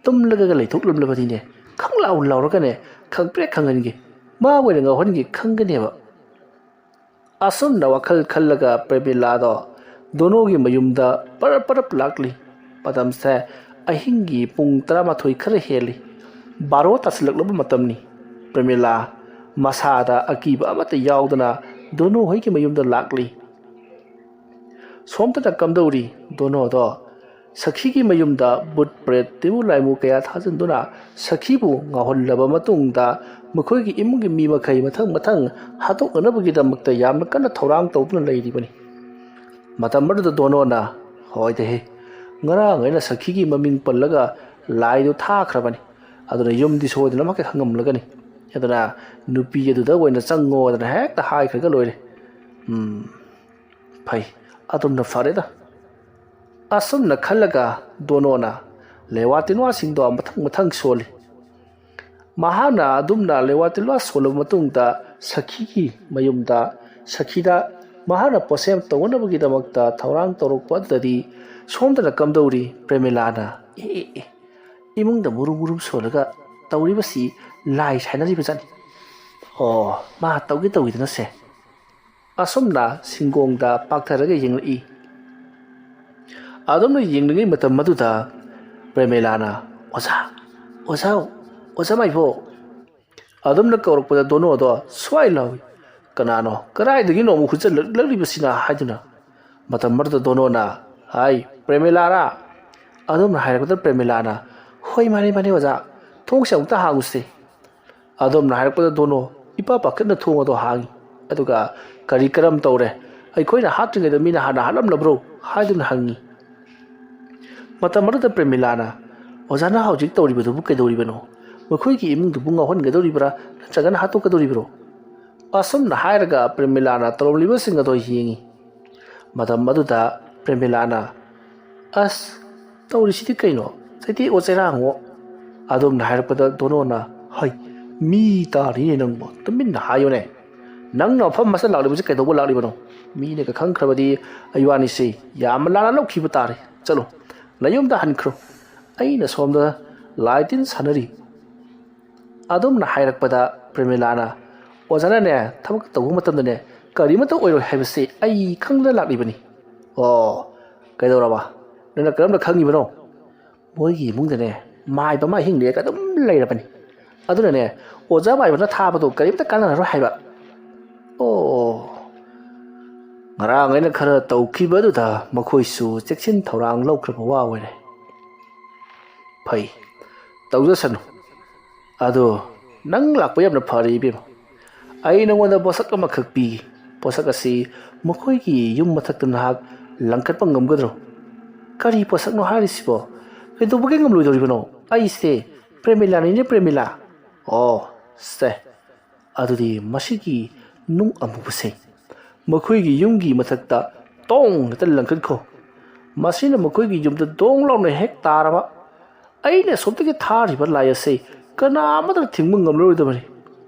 ꯇꯨꯝꯂꯒ ꯂꯩꯊꯣꯛꯂꯝꯂꯕꯗꯤꯅꯦ, ꯈꯪꯂꯥꯎ ꯂꯥꯎꯔꯒꯅꯦ, ꯈꯪꯄ꯭ꯔꯦꯛ ꯈꯪꯍꯟꯒꯦ꯫ ꯃꯥ ꯑꯣꯏꯅ ꯉꯥꯎꯍꯟꯒꯦ ꯈꯪꯒꯅꯦꯕ"꯫ ꯑꯁꯨꯝꯅ ꯋꯥꯈꯜ ꯈꯜꯂꯒ ꯄ꯭ꯔꯦꯃꯤꯂꯥꯗꯣ ꯗꯣꯅꯣꯒꯤ ꯃꯌꯨꯝꯗ ꯄꯔꯞ ꯄꯔꯞ ꯂꯥꯛꯂꯤ꯫ ꯃꯇꯝꯁꯦ ꯑꯍꯤꯡꯒꯤ ꯄꯨꯡ ꯇꯔꯥꯃꯥꯊꯣꯏ ꯈꯔ ꯍꯦꯜꯂꯤ꯫ ꯕꯥꯔꯣ ꯇꯥꯁꯤꯜꯂꯛꯂꯕ ꯃꯇꯝꯅꯤ꯫ ꯄ꯭ꯔꯦꯃꯤꯂꯥ ꯃꯁꯥꯗ ꯑꯀꯤꯕ ꯑꯃꯠꯇ ꯌꯥꯎꯗꯅ ꯗꯣꯅꯣ ꯍꯣꯏꯒꯤ ꯃꯌꯨꯝꯗ ꯂꯥꯛꯂꯤ꯫ ꯁꯣꯝꯗꯅ ꯀꯝꯗꯧꯔꯤ? ꯗꯣꯅꯣꯗꯣ ꯁꯈꯤꯒꯤ ꯃꯌꯨꯝꯗ ꯕꯨꯠ ꯄ꯭ꯔꯦꯠ ꯇꯤꯃꯨ ꯂꯥꯏꯃꯨ ꯀꯌꯥ ꯊꯥꯖꯤꯟꯗꯨꯅ ꯁꯈꯤꯕꯨ ꯉꯥꯎꯍꯜꯂꯕ ꯃꯇꯨꯡꯗ ꯃꯈꯣꯏꯒꯤ ꯏꯃꯨꯡꯒꯤ ꯃꯤ ꯃꯈꯩ ꯃꯊꯪ ꯃꯊꯪ ꯍꯥꯠꯇꯣꯛꯅꯅꯕꯒꯤꯗꯃꯛꯇ ꯌꯥꯝꯅ ꯀꯟꯅ ꯊꯧꯔꯥꯡ ꯇꯧꯗꯨꯅ ꯂꯩꯔꯤꯕꯅꯤ꯫ ꯃꯇꯝ ꯑꯗꯨꯗ ꯗꯣꯅꯣꯅ, "ꯍꯣꯏꯗꯍꯦ, ꯉꯔꯥꯡ ꯑꯩꯅ ꯁꯈꯤꯒꯤ ꯃꯃꯤꯡ ꯄꯜꯂꯒ ꯂꯥꯏꯗꯨ ꯊꯥꯈ꯭ꯔꯕꯅꯤ꯫ ꯑꯗꯨꯅ ꯌꯨꯝꯗꯤ ꯁꯣꯏꯗꯅꯃꯛꯀꯤ ꯈꯪꯉꯝꯂꯒꯅꯤ꯫ ꯑꯗꯨꯅ ꯅꯨꯄꯤ ꯑꯗꯨꯗ ꯑꯣꯏꯅ ꯆꯪꯉꯣꯗꯅ ꯍꯦꯛꯇ ꯍꯥꯏꯈ꯭ꯔꯒ ꯂꯣꯏꯔꯦ꯫ ꯎꯝ, ꯐꯩ, ꯑꯗꯨꯝꯅ ꯐꯔꯦꯗ"꯫ ꯑꯁꯨꯝꯅ ꯈꯜꯂꯒ ꯗꯣꯅꯣꯅ ꯂꯦꯋꯥ ꯇꯤꯟꯋꯥꯁꯤꯡꯗꯣ ꯃꯊꯪ ꯃꯊꯪ ꯁꯣꯜꯂꯤ꯫ ꯃꯍꯥꯛꯅ ꯑꯗꯨꯝꯅ ꯂꯦꯋꯥ ꯇꯤꯟꯋꯥ ꯁꯣꯜꯂꯕ ꯃꯇꯨꯡꯗ ꯁꯈꯤꯒꯤ ꯃꯌꯨꯝꯗ, ꯁꯈꯤꯗ ꯃꯍꯥꯛꯅ ꯄꯣꯠꯁꯦꯝ ꯇꯧꯅꯅꯕꯒꯤꯗꯃꯛꯇ ꯊꯧꯔꯥꯡ ꯇꯧꯔꯛꯄ ꯑꯗꯨꯗꯗꯤ ꯁꯣꯝꯗꯅ ꯀꯝꯗꯧꯔꯤ? ꯄ꯭ꯔꯦꯃꯤꯂꯥꯅ, "ꯑꯦ, ꯑꯦ, ꯑꯦ, ꯏꯃꯨꯡꯗ ꯃꯨꯔꯨꯝ ꯃꯨꯔꯨꯝ ꯁꯣꯜꯂꯒ ꯇꯧꯔꯤꯕꯁꯤ ꯂꯥꯏ ꯁꯥꯏꯅꯔꯤꯕꯖꯥꯠꯅꯤ꯫ ꯑꯣ, ꯃꯥ ꯇꯧꯒꯦ ꯇꯧꯒꯦꯗꯅꯁꯦ"꯫ ꯑꯁꯨꯝꯅ ꯁꯤꯡꯒꯣꯡꯗ ꯄꯥꯛꯊꯔꯒ ꯌꯦꯡꯂꯛꯏ꯫ ꯑꯗꯨꯝꯅ ꯌꯦꯡꯂꯤꯉꯩ ꯃꯇꯝ ꯑꯗꯨꯗ ꯄ꯭ꯔꯦꯃꯤꯂꯥꯅ, "ꯑꯣꯖꯥ, ꯑꯣꯖꯥ, ꯑꯣꯖꯥ ꯃꯥꯏꯕꯣ!" ꯑꯗꯨꯝꯅ ꯀꯧꯔꯛꯄꯗ ꯗꯣꯅꯣꯗꯣ ꯁ꯭ꯋꯥꯏ ꯂꯥꯎꯏ꯫ "ꯀꯅꯥꯅꯣ? ꯀꯗꯥꯏꯗꯒꯤꯅꯣ ꯑꯃꯨꯛ ꯍꯨꯠꯆꯜꯂꯛꯂꯤꯕꯁꯤꯅ?" ꯍꯥꯏꯗꯨꯅ꯫ ꯃꯇꯝ ꯑꯗꯨꯗ ꯗꯣꯅꯣꯅ, "ꯍꯥꯏ, ꯄ꯭ꯔꯦꯃꯤꯂꯥꯔꯥ?" ꯑꯗꯨꯝꯅ ꯍꯥꯏꯔꯛꯄꯗ ꯄ꯭ꯔꯦꯃꯤꯂꯥꯅ, "ꯍꯣꯏ, ꯃꯥꯅꯦ, ꯃꯥꯅꯦ, ꯑꯣꯖꯥ꯫ ꯊꯣꯡꯁꯦ ꯑꯃꯨꯛꯇ ꯍꯥꯡꯉꯨꯁꯦ"꯫ ꯑꯗꯣꯝꯅ ꯍꯥꯏꯔꯛꯄꯗ ꯗꯣꯅꯣ ꯏꯄꯥ ꯄꯥꯈꯠꯅ ꯊꯣꯡ ꯑꯗꯨ ꯍꯥꯡꯉꯤ꯫ ꯑꯗꯨꯒ, "ꯀꯔꯤ ꯀꯔꯝ ꯇꯧꯔꯦ? "ꯑꯩꯈꯣꯏꯅ ꯍꯥꯠꯇ꯭ꯔꯤꯉꯩꯗ ꯃꯤꯅ ꯍꯥꯟꯅ ꯍꯥꯠꯂꯝꯂꯕ꯭ꯔꯣ?" ꯍꯥꯏꯗꯨꯅ ꯍꯪꯉꯤ꯫ ꯃꯇꯝ ꯑꯗꯨꯗ ꯄ꯭ꯔꯦꯃꯤꯂꯥꯅ, "ꯑꯣꯖꯥꯅ ꯍꯧꯖꯤꯛ ꯇꯧꯔꯤꯕꯗꯨꯕꯨ ꯀꯩꯗꯧꯔꯤꯕꯅꯣ? ꯃꯈꯣꯏꯒꯤ ꯏꯃꯨꯡꯗꯨꯕꯨ ꯉꯥꯎꯍꯟꯒꯗꯧꯔꯤꯕ꯭ꯔꯥ, ꯅꯠꯇ꯭ꯔꯒꯅ ꯍꯥꯠꯇꯣꯛꯀꯗꯧꯔꯤꯕ꯭ꯔꯣ?" ꯑꯁꯨꯝꯅ ꯍꯥꯏꯔꯒ ꯄ꯭ꯔꯦꯃꯤꯂꯥꯅ ꯇꯧꯔꯝꯂꯤꯕꯁꯤꯡ ꯑꯗꯣ ꯌꯦꯡꯉꯤ꯫ ꯃꯇꯝ ꯑꯗꯨꯗ ꯄ꯭ꯔꯦꯃꯤꯂꯥꯅ, "ꯑꯁ, ꯇꯧꯔꯤꯁꯤꯗꯤ ꯀꯩꯅꯣ? ꯆꯩꯇꯦꯛꯑꯣ ꯆꯩꯔꯥꯡꯉꯣ!" ꯑꯗꯣꯝꯅ ꯍꯥꯏꯔꯛꯄꯗ ꯗꯣꯅꯣꯅ, "ꯍꯩ, ꯃꯤ ꯇꯥꯔꯤꯅꯦ ꯅꯪꯕꯣ, ꯇꯨꯃꯤꯟꯅ ꯍꯥꯏꯌꯨꯅꯦ꯫ ꯅꯪꯅ ꯃꯐꯝ ꯑꯁꯤꯗ ꯂꯥꯛꯂꯤꯕꯁꯤ ꯀꯩꯗꯧꯕ ꯂꯥꯛꯂꯤꯕꯅꯣ? ꯃꯤꯅꯒ ꯈꯪꯈ꯭ꯔꯕꯗꯤ ꯑꯩꯋꯥꯅꯤꯁꯤ ꯌꯥꯝꯅ ꯂꯥꯟꯅ ꯂꯧꯈꯤꯕ ꯇꯥꯔꯦ꯫ ꯆꯠꯂꯣ, ꯅꯌꯨꯝꯗ ꯍꯟꯈ꯭ꯔꯣ꯫ ꯑꯩꯅ ꯁꯣꯝꯗ ꯂꯥꯏ ꯇꯤꯟ ꯁꯥꯟꯅꯔꯤ꯫" ꯑꯗꯨꯝꯅ ꯍꯥꯏꯔꯛꯄꯗ ꯄ꯭ꯔꯦꯃꯤꯂꯥꯅ, "ꯑꯣꯖꯥꯅꯅꯦ, ꯊꯕꯛ ꯇꯧꯕ ꯃꯇꯝꯗꯅꯦ, ꯀꯔꯤꯃꯠꯇ ꯑꯣꯏꯔꯣꯏ ꯍꯥꯏꯕꯁꯤ ꯑꯩ ꯈꯪꯗꯅ ꯂꯥꯛꯂꯤꯕꯅꯤ꯫" "ꯑꯣ, ꯀꯩꯗꯧꯔꯕ? ꯅꯪꯅ ꯀꯔꯝꯅ ꯈꯪꯉꯤꯕꯅꯣ?" "ꯃꯣꯏꯒꯤ ꯏꯃꯨꯡꯗꯅꯦ, ꯃꯥꯏꯕ ꯑꯃ ꯑꯍꯤꯡ ꯂꯦꯛꯑꯒ ꯑꯗꯨꯝ ꯂꯩꯔꯕꯅꯤ꯫ ꯑꯗꯨꯅꯅꯦ, ꯑꯣꯖꯥ ꯃꯥꯏꯕꯅ ꯊꯥꯕꯗꯣ ꯀꯔꯤꯝꯇ ꯀꯥꯟꯅꯔꯔꯣꯏ ꯍꯥꯏꯕ꯫" "ꯑꯣ, ꯉꯔꯥꯡ ꯑꯩꯅ ꯈꯔ ꯇꯧꯈꯤꯕ ꯑꯗꯨꯗ ꯃꯈꯣꯏꯁꯨ ꯆꯦꯛꯁꯤꯟ ꯊꯧꯔꯥꯡ ꯂꯧꯈ꯭ꯔꯕ ꯋꯥ ꯑꯣꯏꯔꯦ꯫ ꯐꯩ, ꯇꯧꯖꯁꯅꯨ꯫ ꯑꯗꯣ ꯅꯪ ꯂꯥꯛꯄ ꯌꯥꯝꯅ ꯐꯔꯦ, ꯏꯕꯦꯝꯃ꯫ ꯑꯩ ꯅꯉꯣꯟꯗ ꯄꯣꯠꯁꯛ ꯑꯃꯈꯛ ꯄꯤꯒꯦ꯫ ꯄꯣꯠꯁꯛ ꯑꯁꯤ ꯃꯈꯣꯏꯒꯤ ꯌꯨꯝ ꯃꯊꯛꯇ ꯅꯍꯥꯛ ꯂꯪꯈꯠꯄ ꯉꯝꯒꯗ꯭ꯔꯣ?" "ꯀꯔꯤ ꯄꯣꯠꯁꯛꯅꯣ ꯍꯥꯏꯔꯤꯁꯤꯕꯣ? ꯀꯩꯗꯧꯕꯒꯤ ꯉꯝꯂꯣꯏꯗꯧꯔꯤꯕꯅꯣ? ꯑꯩꯁꯦ ꯄ꯭ꯔꯦꯃꯤꯂꯥꯅꯤꯅꯦ, ꯄ꯭ꯔꯦꯃꯤꯂꯥ꯫" "ꯑꯣ, ꯁꯦ, ꯑꯗꯨꯗꯤ ꯃꯁꯤꯒꯤ ꯅꯨꯡ ꯑꯃꯨꯕꯁꯦ ꯃꯈꯣꯏꯒꯤ ꯌꯨꯝꯒꯤ ꯃꯊꯛꯇ ꯇꯣꯡ ꯍꯦꯛꯇ ꯂꯪꯈꯠꯈꯣ꯫ ꯃꯁꯤꯅ ꯃꯈꯣꯏꯒꯤ ꯌꯨꯝꯗ ꯗꯣꯡ ꯂꯥꯎꯅ ꯍꯦꯛ ꯇꯥꯔꯕ, ꯑꯩꯅ ꯁꯣꯝꯗꯒꯤ ꯊꯥꯔꯤꯕ ꯂꯥꯏ ꯑꯁꯤ ꯀꯅꯥ ꯑꯃꯠꯇꯅ ꯊꯤꯡꯕ ꯉꯝꯂꯔꯣꯏꯗꯕꯅꯤ꯫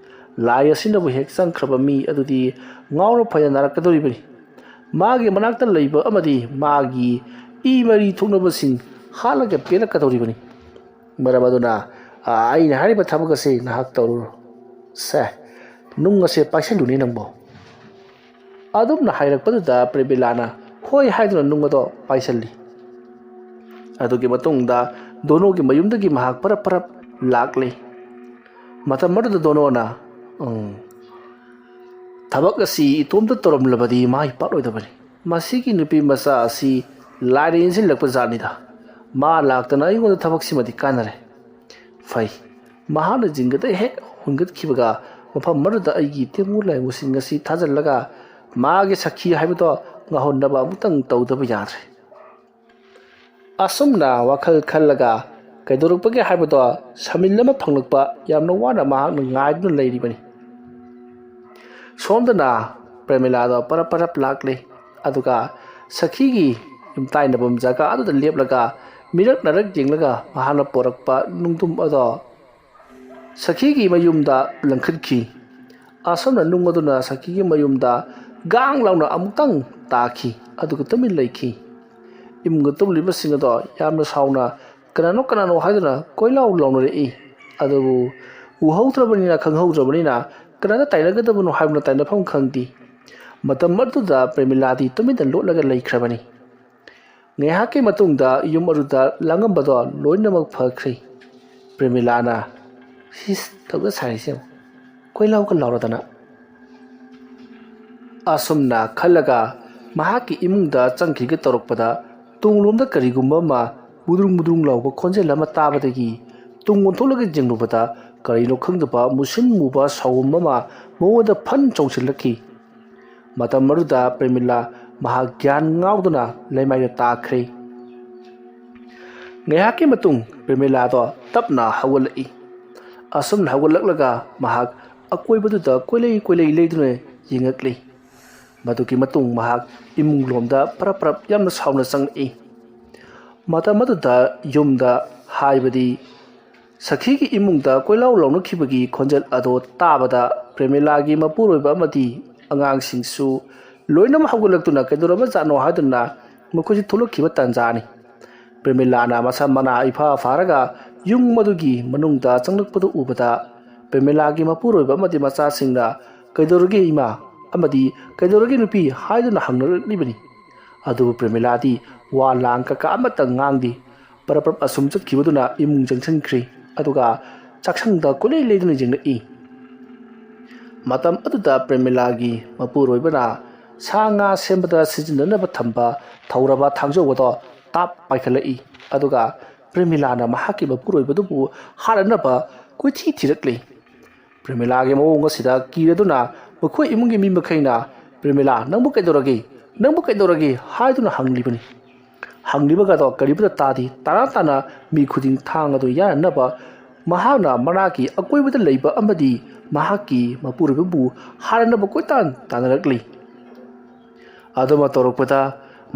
ꯂꯥꯏ ꯑꯁꯤꯅꯕꯨ ꯍꯦꯛ ꯆꯪꯈ꯭ꯔꯕ ꯃꯤ ꯑꯗꯨꯗꯤ ꯉꯥꯎꯔ ꯐꯩꯅ ꯅꯥꯔꯛꯀꯗꯧꯔꯤꯕꯅꯤ꯫ ꯃꯥꯒꯤ ꯃꯅꯥꯛꯇ ꯂꯩꯕ ꯑꯃꯗꯤ ꯃꯥꯒꯤ ꯏ ꯃꯔꯤ ꯊꯣꯛꯅꯕꯁꯤꯡ ꯍꯥꯠꯂꯒ ꯄꯦꯜꯂꯛꯀꯗꯧꯔꯤꯕꯅꯤ꯫ ꯃꯔꯝ ꯑꯗꯨꯅ, ꯑ, ꯑꯩꯅ ꯍꯥꯏꯔꯤꯕ ꯊꯕꯛ ꯑꯁꯤ ꯅꯍꯥꯛ ꯇꯧꯔꯨꯔꯣ꯫ ꯁꯦ, ꯅꯨꯡ ꯑꯁꯦ ꯄꯥꯏꯁꯜꯂꯨꯅꯦ ꯅꯪꯕꯣ꯫" ꯑꯗꯨꯝꯅ ꯍꯥꯏꯔꯛꯄꯗꯨꯗ ꯄ꯭ꯔꯦꯃꯤꯂꯥꯅ ꯍꯣꯏ ꯍꯥꯏꯗꯨꯅ ꯅꯨꯡ ꯑꯗꯣ ꯄꯥꯏꯁꯜꯂꯤ꯫ ꯑꯗꯨꯒꯤ ꯃꯇꯨꯡꯗ ꯗꯣꯅꯣꯒꯤ ꯃꯌꯨꯝꯗꯒꯤ ꯃꯍꯥꯛ ꯄꯔꯞ ꯄꯔꯞ ꯂꯥꯛꯂꯦ꯫ ꯃꯇꯝ ꯑꯗꯨꯗ ꯗꯣꯅꯣꯅ, "ꯎꯝ, ꯊꯕꯛ ꯑꯁꯤ ꯏꯇꯣꯝꯇ ꯇꯧꯔꯝꯂꯕꯗꯤ ꯃꯥꯏ ꯄꯥꯛꯂꯣꯏꯗꯕꯅꯤ꯫ ꯃꯁꯤꯒꯤ ꯅꯨꯄꯤ ꯃꯆꯥ ꯑꯁꯤ ꯂꯥꯏꯅ ꯏꯟꯁꯤꯜꯂꯛꯄ ꯖꯥꯠꯅꯤꯗ꯫ ꯃꯥ ꯂꯥꯛꯇꯅ ꯑꯩꯉꯣꯟꯗ ꯊꯕꯛꯁꯤꯃꯗꯤ ꯀꯥꯟꯅꯔꯦ꯫ ꯐꯩ, ꯃꯍꯥꯛꯅ ꯖꯤꯡꯒꯗ ꯍꯦꯛ ꯍꯨꯟꯒꯠꯈꯤꯕꯒ ꯃꯐꯝ ꯑꯗꯨꯗ ꯑꯩꯒꯤ ꯇꯦꯡꯉꯨ ꯂꯥꯏꯃꯨꯁꯤꯡ ꯑꯁꯤ ꯊꯥꯖꯤꯜꯂꯒ ꯃꯥꯒꯤ ꯁꯈꯤ ꯍꯥꯏꯕꯗꯣ ꯉꯥꯎꯍꯟꯅꯕ ꯑꯃꯨꯛꯇꯪ ꯇꯧꯗꯕ ꯌꯥꯗ꯭ꯔꯦ꯫ ꯑꯁꯨꯝꯅ ꯋꯥꯈꯜ ꯈꯜꯂꯒ ꯀꯩꯗꯧꯔꯛꯄꯒꯦ ꯍꯥꯏꯕꯗꯣ ꯁꯃꯤꯜ ꯑꯃ ꯐꯪꯂꯛꯄ ꯌꯥꯝꯅ ꯋꯥꯅ ꯃꯍꯥꯛꯅ ꯉꯥꯏꯗꯨꯅ ꯂꯩꯔꯤꯕꯅꯤ꯫ ꯁꯣꯝꯗꯅ ꯄ꯭ꯔꯦꯃꯤꯂꯥꯗꯣ ꯄꯔꯞ ꯄꯔꯞ ꯂꯥꯛꯂꯦ꯫ ꯑꯗꯨꯒ ꯁꯈꯤꯒꯤ ꯌꯨꯝꯇꯥꯏꯅꯐꯝ ꯖꯒꯥ ꯑꯗꯨꯗ ꯂꯦꯞꯂꯒ ꯃꯤꯔꯛ ꯅꯥꯔꯛ ꯌꯦꯡꯂꯒ ꯃꯍꯥꯛꯅ ꯄꯣꯔꯛꯄ ꯅꯨꯡꯗꯨꯝ ꯑꯗꯣ ꯁꯈꯤꯒꯤ ꯃꯌꯨꯝꯗ ꯂꯪꯈꯠꯈꯤ꯫ ꯑꯁꯨꯝꯅ ꯅꯨꯡ ꯑꯗꯨꯅ ꯁꯈꯤꯒꯤ ꯃꯌꯨꯝꯗ ꯒꯥꯡ ꯂꯥꯎꯅ ꯑꯃꯨꯛꯇꯪ ꯇꯥꯈꯤ, ꯑꯗꯨꯒ ꯇꯨꯃꯤꯟ ꯂꯩꯈꯤ꯫ ꯏꯃꯨꯡꯗ ꯇꯨꯝꯂꯤꯕꯁꯤꯡ ꯑꯗꯣ ꯌꯥꯝꯅ ꯁꯥꯎꯅ "ꯀꯅꯥꯅꯣ, ꯀꯅꯥꯅꯣ?" ꯍꯥꯏꯗꯨꯅ ꯀꯣꯏꯂꯥꯎ ꯂꯥꯎꯅꯔꯛꯏ꯫ ꯑꯗꯨꯕꯨ ꯎꯍꯧꯗ꯭ꯔꯕꯅꯤꯅ, ꯈꯪꯍꯧꯗ꯭ꯔꯕꯅꯤꯅ ꯀꯅꯥꯗ ꯇꯥꯏꯅꯒꯗꯕꯅꯣ ꯍꯥꯏꯕꯅ ꯇꯥꯏꯅꯐꯝ ꯈꯪꯗꯦ꯫ ꯃꯇꯝ ꯑꯗꯨꯗ ꯄ꯭ꯔꯦꯃꯤꯂꯥꯗꯤ ꯇꯨꯃꯤꯟꯅ ꯂꯣꯠꯂꯒ ꯂꯩꯈ꯭ꯔꯕꯅꯤ꯫ ꯉꯥꯏꯍꯥꯛꯀꯤ ꯃꯇꯨꯡꯗ ꯌꯨꯝ ꯑꯗꯨꯗ ꯂꯥꯡꯉꯝꯕꯗꯣ ꯂꯣꯏꯅꯃꯛ ꯐꯈ꯭ꯔꯦ꯫ ꯄ꯭ꯔꯦꯃꯤꯂꯥꯅ, "ꯁꯤꯁ, ꯇꯧꯗ ꯁꯥꯔꯤꯁꯦ ꯌꯦꯡꯉꯨ, ꯀꯣꯏꯂꯥꯎꯒ ꯂꯥꯎꯔꯗꯅ"꯫ ꯑꯁꯨꯝꯅ ꯈꯜꯂꯒ ꯃꯍꯥꯛꯀꯤ ꯏꯃꯨꯡꯗ ꯆꯪꯈꯤꯒꯦ ꯇꯧꯔꯛꯄꯗ, ꯇꯨꯡꯂꯣꯝꯗ ꯀꯔꯤꯒꯨꯝꯕ ꯑꯃ ꯃꯨꯗ꯭ꯔꯨꯡ ꯃꯨꯗ꯭ꯔꯨꯡ ꯂꯥꯎꯕ ꯈꯣꯟꯖꯦꯜ ꯑꯃ ꯇꯥꯕꯗꯒꯤ ꯇꯨꯡ ꯑꯣꯟꯊꯣꯛꯂꯒ ꯌꯦꯡꯂꯨꯕꯗ, ꯀꯔꯤꯅꯣ ꯈꯪꯗꯕ ꯃꯨꯁꯤꯟ ꯃꯨꯕ ꯁꯥꯎꯍꯨꯝ ꯑꯃ ꯃꯉꯣꯟꯗ ꯐꯟ ꯆꯣꯡꯁꯤꯜꯂꯛꯈꯤ꯫ ꯃꯇꯝ ꯑꯗꯨꯗ ꯄ꯭ꯔꯦꯃꯤꯂꯥ ꯃꯍꯥꯛ ꯒ꯭ꯌꯥꯟ ꯉꯥꯎꯗꯨꯅ ꯂꯩꯃꯥꯏꯗ ꯇꯥꯈ꯭ꯔꯦ꯫ ꯉꯥꯏꯍꯥꯛꯀꯤ ꯃꯇꯨꯡ ꯄ꯭ꯔꯦꯃꯤꯂꯥꯗꯣ ꯇꯞꯅ ꯍꯧꯒꯠꯂꯛꯏ꯫ ꯑꯁꯨꯝꯅ ꯍꯧꯒꯠꯂꯛꯂꯒ ꯃꯍꯥꯛ ꯑꯀꯣꯏꯕꯗꯨꯗ ꯀꯣꯏꯂꯩ ꯀꯣꯏꯂꯩ ꯂꯩꯗꯨꯅ ꯌꯦꯡꯉꯛꯂꯤ꯫ ꯃꯗꯨꯒꯤ ꯃꯇꯨꯡ ꯃꯍꯥꯛ ꯏꯃꯨꯡ ꯂꯣꯝꯗ ꯄꯔꯞ ꯄꯔꯞ ꯌꯥꯝꯅ ꯁꯥꯎꯅ ꯆꯪꯂꯛꯏ꯫ ꯃꯇꯝ ꯑꯗꯨꯗ ꯌꯨꯝꯗ, ꯍꯥꯏꯕꯗꯤ ꯁꯈꯤꯒꯤ ꯏꯃꯨꯡꯗ ꯀꯣꯏꯂꯥꯎ ꯂꯥꯎꯅꯈꯤꯕꯒꯤ ꯈꯣꯟꯖꯦꯜ ꯑꯗꯨ ꯇꯥꯕꯗ ꯄ꯭ꯔꯦꯃꯤꯂꯥꯒꯤ ꯃꯄꯨꯔꯣꯏꯕ ꯑꯃꯗꯤ ꯑꯉꯥꯡꯁꯤꯡꯁꯨ ꯂꯣꯏꯅꯃꯛ ꯍꯧꯒꯠꯂꯛꯇꯨꯅ ꯀꯩꯗꯧꯔꯕꯖꯥꯠꯅꯣ ꯍꯥꯏꯗꯨꯅ ꯃꯈꯣꯏꯁꯨ ꯊꯣꯛꯂꯛꯈꯤꯕ ꯇꯥꯟꯖꯥꯅꯤ꯫ ꯄ꯭ꯔꯦꯃꯤꯂꯥꯅ ꯃꯁꯝ ꯃꯅꯥ ꯏꯐꯥ ꯐꯥꯔꯒ ꯌꯨꯝ ꯑꯗꯨꯒꯤ ꯃꯅꯨꯡꯗ ꯆꯪꯂꯛꯄꯗꯨ ꯎꯕꯗ, ꯄ꯭ꯔꯦꯃꯤꯂꯥꯒꯤ ꯃꯄꯨꯔꯣꯏꯕ ꯑꯃꯗꯤ ꯃꯆꯥꯁꯤꯡꯅ "ꯀꯩꯗꯧꯔꯒꯦ ꯏꯃꯥ?" ꯑꯃꯗꯤ "ꯀꯩꯗꯧꯔꯒꯦ ꯅꯨꯄꯤ?" ꯍꯥꯏꯗꯨꯅ ꯍꯪꯅꯔꯛꯂꯤꯕꯅꯤ꯫ ꯑꯗꯨꯕꯨ ꯄ꯭ꯔꯦꯃꯤꯂꯥꯗꯤ ꯋꯥ ꯂꯥꯡ ꯀꯀꯥ ꯑꯃꯠꯇ ꯉꯥꯡꯗꯦ꯫ ꯄꯔꯞ ꯄꯔꯞ ꯑꯁꯨꯝ ꯆꯠꯈꯤꯕꯗꯨꯅ ꯏꯃꯨꯡ ꯆꯪꯁꯤꯟꯈ꯭ꯔꯦ꯫ ꯑꯗꯨꯒ ꯆꯥꯛꯁꯪꯗ ꯀꯣꯏꯂꯩ ꯂꯩꯗꯨꯅ ꯌꯦꯡꯂꯛꯏ꯫ ꯃꯇꯝ ꯑꯗꯨꯗ ꯄ꯭ꯔꯦꯃꯤꯂꯥꯒꯤ ꯃꯄꯨꯔꯣꯏꯕꯅ ꯁꯥ ꯉꯥ ꯁꯦꯝꯕꯗ ꯁꯤꯖꯤꯟꯅꯅꯕ ꯊꯝꯕ ꯊꯧꯔꯕ ꯊꯥꯡꯖꯧ ꯑꯗꯣ ꯇꯥꯞ ꯄꯥꯏꯈꯠꯂꯛꯏ꯫ ꯑꯗꯨꯒ ꯄ꯭ꯔꯦꯃꯤꯂꯥꯅ ꯃꯍꯥꯛꯀꯤ ꯃꯄꯨꯔꯣꯏꯕꯗꯨꯕꯨ ꯍꯥꯠꯅꯅꯕ ꯀꯣꯏꯊꯤ ꯊꯤꯔꯛꯂꯤ꯫ ꯄ꯭ꯔꯦꯃꯤꯂꯥꯒꯤ ꯃꯑꯣꯡ ꯑꯁꯤꯗ ꯀꯤꯔꯗꯨꯅ ꯃꯈꯣꯏ ꯏꯃꯨꯡꯒꯤ ꯃꯤ ꯃꯈꯩꯅ "ꯄ꯭ꯔꯦꯃꯤꯂꯥ, ꯅꯪꯕꯨ ꯀꯩꯗꯧꯔꯒꯦ? ꯅꯪꯕꯨ ꯀꯩꯗꯧꯔꯒꯦ?" ꯍꯥꯏꯗꯨꯅ ꯍꯪꯂꯤꯕꯅꯤ꯫ ꯍꯪꯂꯤꯕꯒꯗꯣ ꯀꯔꯤꯃꯠꯇ ꯇꯥꯗꯦ꯫ ꯇꯔꯥ ꯇꯥꯅ ꯃꯤ ꯈꯨꯗꯤꯡ ꯊꯥꯡ ꯑꯗꯨ ꯌꯥꯟꯅꯅꯕ ꯃꯍꯥꯛꯅ ꯃꯅꯥꯛꯀꯤ ꯑꯀꯣꯏꯕꯗ ꯂꯩꯕ ꯑꯃꯗꯤ ꯃꯍꯥꯛꯀꯤ ꯃꯄꯨꯔꯣꯏꯕꯕꯨ ꯍꯥꯠꯅꯅꯕ ꯀꯣꯏꯇꯥꯟ ꯇꯥꯟꯅꯔꯛꯂꯤ꯫ ꯑꯗꯨꯃ ꯇꯧꯔꯛꯄꯗ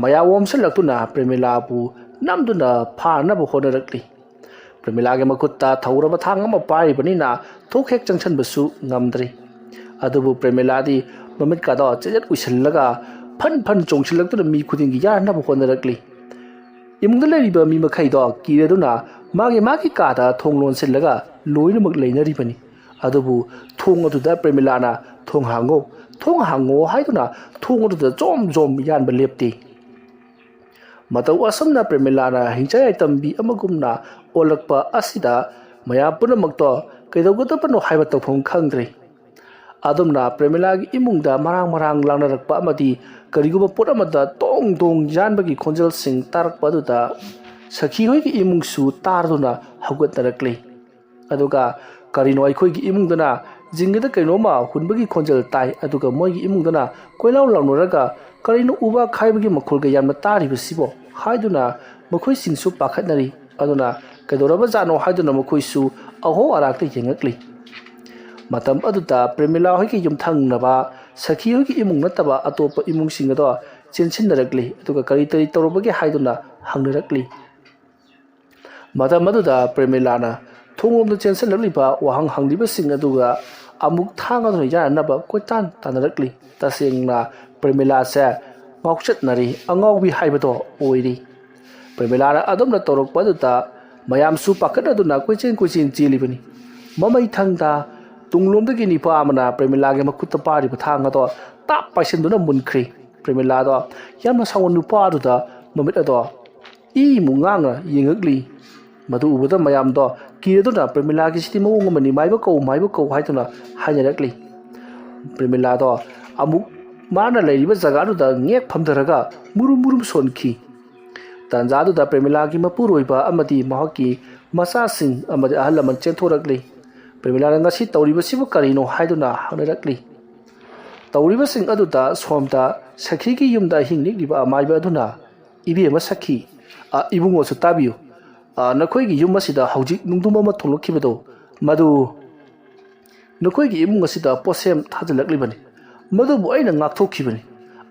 ꯃꯌꯥꯝ ꯑꯣꯝꯁꯤꯜꯂꯛꯇꯨꯅ ꯄ꯭ꯔꯦꯃꯤꯂꯥꯕꯨ ꯅꯝꯗꯨꯅ ꯐꯥꯅꯕ ꯍꯣꯠꯅꯔꯛꯂꯤ꯫ ꯄ꯭ꯔꯦꯃꯤꯂꯥꯒꯤ ꯃꯈꯨꯠꯇ ꯊꯧꯔꯕ ꯊꯥꯡ ꯑꯃ ꯄꯥꯏꯔꯤꯕꯅꯤꯅ ꯊꯣꯛ ꯍꯦꯛ ꯆꯪꯁꯟꯕꯁꯨ ꯉꯝꯗ꯭ꯔꯤ꯫ ꯑꯗꯨꯕꯨ ꯄ꯭ꯔꯦꯃꯤꯂꯥꯗꯤ ꯃꯃꯤꯠꯀꯥꯗꯣ ꯆꯦꯖꯠ ꯎꯏꯁꯤꯜꯂꯒ ꯐꯟ ꯐꯟ ꯆꯣꯡꯁꯤꯜꯂꯛꯇꯨꯅ ꯃꯤ ꯈꯨꯗꯤꯡꯒꯤ ꯌꯥꯟꯅꯕ ꯍꯣꯠꯅꯔꯛꯂꯤ꯫ ꯏꯃꯨꯡꯗ ꯂꯩꯔꯤꯕ ꯃꯤ ꯃꯈꯩꯗꯣ ꯀꯤꯔꯗꯨꯅ ꯃꯥꯒꯤ ꯃꯥꯒꯤ ꯀꯥꯗ ꯊꯣꯡ ꯂꯣꯟꯁꯤꯜꯂꯒ ꯂꯣꯏꯅꯃꯛ ꯂꯩꯅꯔꯤꯕꯅꯤ꯫ ꯑꯗꯨꯕꯨ ꯊꯣꯡ ꯑꯗꯨꯗ ꯄ꯭ꯔꯦꯃꯤꯂꯥꯅ "ꯊꯣꯡ ꯍꯥꯡꯉꯣ, ꯊꯣꯡ ꯍꯥꯡꯉꯣ" ꯍꯥꯏꯗꯨꯅ ꯊꯣꯡ ꯑꯗꯨꯗ ꯖꯣꯝ ꯖꯣꯝ ꯌꯥꯟꯕ ꯂꯦꯞꯇꯦ꯫ ꯃꯇꯧ ꯑꯁꯨꯝꯅ ꯄ꯭ꯔꯦꯃꯤꯂꯥꯅ ꯍꯤꯡꯆꯥꯏ ꯇꯝꯕꯤ ꯑꯃꯒꯨꯝꯅ ꯑꯣꯜꯂꯛꯄ ꯑꯁꯤꯗ ꯃꯌꯥꯝ ꯄꯨꯝꯅꯃꯛꯇꯣ ꯀꯩꯗꯧꯒꯗꯕꯅꯣ ꯍꯥꯏꯕ ꯇꯧꯐꯝ ꯈꯪꯗ꯭ꯔꯦ꯫ ꯑꯗꯨꯝꯅ ꯄ꯭ꯔꯦꯃꯤꯂꯥꯒꯤ ꯏꯃꯨꯡꯗ ꯃꯔꯥꯡ ꯃꯔꯥꯡ ꯂꯥꯡꯅꯔꯛꯄ ꯑꯃꯗꯤ ꯀꯔꯤꯒꯨꯝꯕ ꯄꯣꯠ ꯑꯃꯗ ꯇꯣꯡ ꯇꯣꯡ ꯌꯥꯟꯕꯒꯤ ꯈꯣꯟꯖꯦꯜꯁꯤꯡ ꯇꯥꯔꯛꯄ ꯑꯗꯨꯗ ꯁꯈꯤ ꯍꯣꯏꯒꯤ ꯏꯃꯨꯡꯁꯨ ꯇꯥꯗꯨꯅ ꯍꯧꯒꯠꯅꯔꯛꯂꯤ꯫ ꯑꯗꯨꯒ ꯀꯔꯤꯅꯣ ꯑꯩꯈꯣꯏꯒꯤ ꯏꯃꯨꯡꯗꯅ ꯖꯤꯡꯒꯗ ꯀꯩꯅꯣꯝꯃ ꯍꯨꯟꯕꯒꯤ ꯈꯣꯟꯖꯦꯜ ꯇꯥꯏ, ꯑꯗꯨꯒ ꯃꯣꯏꯒꯤ ꯏꯃꯨꯡꯗꯅ ꯀꯣꯏꯂꯥꯎ ꯂꯥꯎꯅꯔꯒ "ꯀꯔꯤꯅꯣ ꯎꯕ ꯈꯥꯏꯕꯒꯤ ꯃꯈꯣꯜꯒ ꯌꯥꯝꯅ ꯇꯥꯔꯤꯕꯁꯤꯕꯣ?" ꯍꯥꯏꯗꯨꯅ ꯃꯈꯣꯏꯁꯤꯡꯁꯨ ꯄꯥꯈꯠꯅꯔꯤ꯫ ꯑꯗꯨꯅ ꯀꯩꯗꯧꯔꯕꯖꯥꯠꯅꯣ ꯍꯥꯏꯗꯨꯅ ꯃꯈꯣꯏꯁꯨ ꯑꯍꯣ ꯑꯔꯥꯛꯇ ꯌꯦꯡꯉꯛꯂꯤ꯫ ꯃꯇꯝ ꯑꯗꯨꯗ ꯄ꯭ꯔꯦꯃꯤꯂꯥ ꯍꯣꯏꯒꯤ ꯌꯨꯝꯊꯪꯅꯕ ꯁꯈꯤ ꯍꯣꯏꯒꯤ ꯏꯃꯨꯡ ꯅꯠꯇꯕ ꯑꯇꯣꯞꯄ ꯏꯃꯨꯡꯁꯤꯡ ꯑꯗꯣ ꯆꯦꯟꯁꯤꯟꯅꯔꯛꯂꯤ, ꯑꯗꯨꯒ ꯀꯔꯤ ꯀꯔꯤ ꯇꯧꯔꯕꯒꯦ ꯍꯥꯏꯗꯨꯅ ꯍꯪꯅꯔꯛꯂꯤ꯫ ꯃꯇꯝ ꯑꯗꯨꯗ ꯄ꯭ꯔꯦꯃꯤꯂꯥꯅ ꯊꯣꯡꯂꯣꯝꯗ ꯆꯦꯟꯁꯤꯜꯂꯛꯂꯤꯕ ꯋꯥꯍꯪ ꯍꯪꯂꯤꯕꯁꯤꯡ ꯑꯗꯨꯒ ꯑꯃꯨꯛ ꯊꯥꯡ ꯑꯗꯨꯅ ꯌꯥꯅꯅꯕ ꯀꯣꯏꯇꯥꯟ ꯇꯥꯟꯅꯔꯛꯂꯤ꯫ ꯇꯁꯦꯡꯅ ꯄ꯭ꯔꯦꯃꯤꯂꯥꯁꯦ ꯉꯥꯎꯆꯠꯅꯔꯤ, ꯑꯉꯥꯎꯕꯤ ꯍꯥꯏꯕꯗꯣ ꯑꯣꯏꯔꯤ꯫ ꯄ꯭ꯔꯦꯃꯤꯂꯥꯅ ꯑꯗꯨꯝꯅ ꯇꯧꯔꯛꯄ ꯑꯗꯨꯗ ꯃꯌꯥꯝꯁꯨ ꯄꯥꯈꯠꯅꯗꯨꯅ ꯀꯣꯏꯆꯦꯟ ꯀꯣꯏꯆꯦꯟ ꯆꯦꯜꯂꯤꯕꯅꯤ꯫ ꯃꯃꯩꯊꯪꯗ ꯇꯨꯡꯂꯣꯝꯗꯒꯤ ꯅꯤꯄꯥ ꯑꯃꯅ ꯄ꯭ꯔꯦꯃꯤꯂꯥꯒꯤ ꯃꯈꯨꯠꯇ ꯄꯥꯏꯔꯤꯕ ꯊꯥꯡ ꯑꯗꯣ ꯇꯥꯞ ꯄꯥꯏꯁꯤꯟꯗꯨꯅ ꯃꯨꯟꯈ꯭ꯔꯦ꯫ ꯄ꯭ꯔꯦꯃꯤꯂꯥꯗꯣ ꯌꯥꯝꯅ ꯁꯥꯎꯕ ꯅꯨꯄꯥ ꯑꯗꯨꯗ ꯃꯃꯤꯠ ꯑꯗꯣ ꯏꯃꯨ ꯉꯥꯡꯅ ꯌꯦꯡꯉꯛꯂꯤ꯫ ꯃꯗꯨ ꯎꯕꯗ ꯃꯌꯥꯝꯗꯣ ꯀꯤꯔꯗꯨꯅ "ꯄ꯭ꯔꯦꯃꯤꯂꯥꯒꯤꯁꯤꯗꯤ ꯃꯑꯣꯡ ꯑꯃꯅꯤ, ꯃꯥꯏꯕ ꯀꯧ, ꯃꯥꯏꯕ ꯀꯧ" ꯍꯥꯏꯗꯨꯅ ꯍꯥꯏꯅꯔꯛꯂꯤ꯫ ꯄ꯭ꯔꯦꯃꯤꯂꯥꯗꯣ ꯑꯃꯨꯛ ꯃꯥꯅ ꯂꯩꯔꯤꯕ ꯖꯒꯥꯗꯨꯗ ꯉꯦꯛ ꯐꯝꯊꯔꯒ ꯃꯨꯔꯨꯝ ꯃꯨꯔꯨꯝ ꯁꯣꯟꯈꯤ꯫ ꯇꯥꯟꯖꯥꯗꯨꯗ ꯄ꯭ꯔꯦꯃꯤꯂꯥꯒꯤ ꯃꯄꯨꯔꯣꯏꯕ ꯑꯃꯗꯤ ꯃꯍꯥꯛꯀꯤ ꯃꯆꯥꯁꯤꯡ ꯑꯃꯗꯤ ꯑꯍꯜ ꯂꯃꯟ ꯆꯦꯟꯊꯣꯔꯛꯂꯤ꯫ ꯄ꯭ꯔꯦꯃꯤꯂꯥꯅ "ꯉꯁꯤ ꯇꯧꯔꯤꯕꯁꯤꯕꯨ ꯀꯔꯤꯅꯣ?" ꯍꯥꯏꯗꯨꯅ ꯍꯪꯅꯔꯛꯂꯤ꯫ ꯇꯧꯔꯤꯕꯁꯤꯡ ꯑꯗꯨꯗ ꯁꯣꯝꯗ ꯁꯈꯤꯒꯤ ꯌꯨꯝꯗ ꯑꯍꯤꯡ ꯂꯦꯛꯂꯤꯕ ꯑꯃꯥꯏꯕ ꯑꯗꯨꯅ, "ꯏꯕꯦꯝꯃ ꯁꯈꯤ, ꯑ, ꯏꯕꯨꯡꯉꯣꯁꯨ ꯇꯥꯕꯤꯌꯨ꯫ ꯑ, ꯅꯈꯣꯏꯒꯤ ꯌꯨꯝ ꯑꯁꯤꯗ ꯍꯧꯖꯤꯛ ꯅꯨꯡꯗꯨꯝ ꯑꯃ ꯊꯣꯛꯂꯛꯈꯤꯕꯗꯣ, ꯃꯗꯨ ꯅꯈꯣꯏꯒꯤ ꯏꯃꯨꯡ ꯑꯁꯤꯗ ꯄꯣꯠꯁꯦꯝ ꯊꯥꯖꯤꯜꯂꯛꯂꯤꯕꯅꯤ꯫ ꯃꯗꯨꯕꯨ ꯑꯩꯅ ꯉꯥꯛꯊꯣꯛꯈꯤꯕꯅꯤ꯫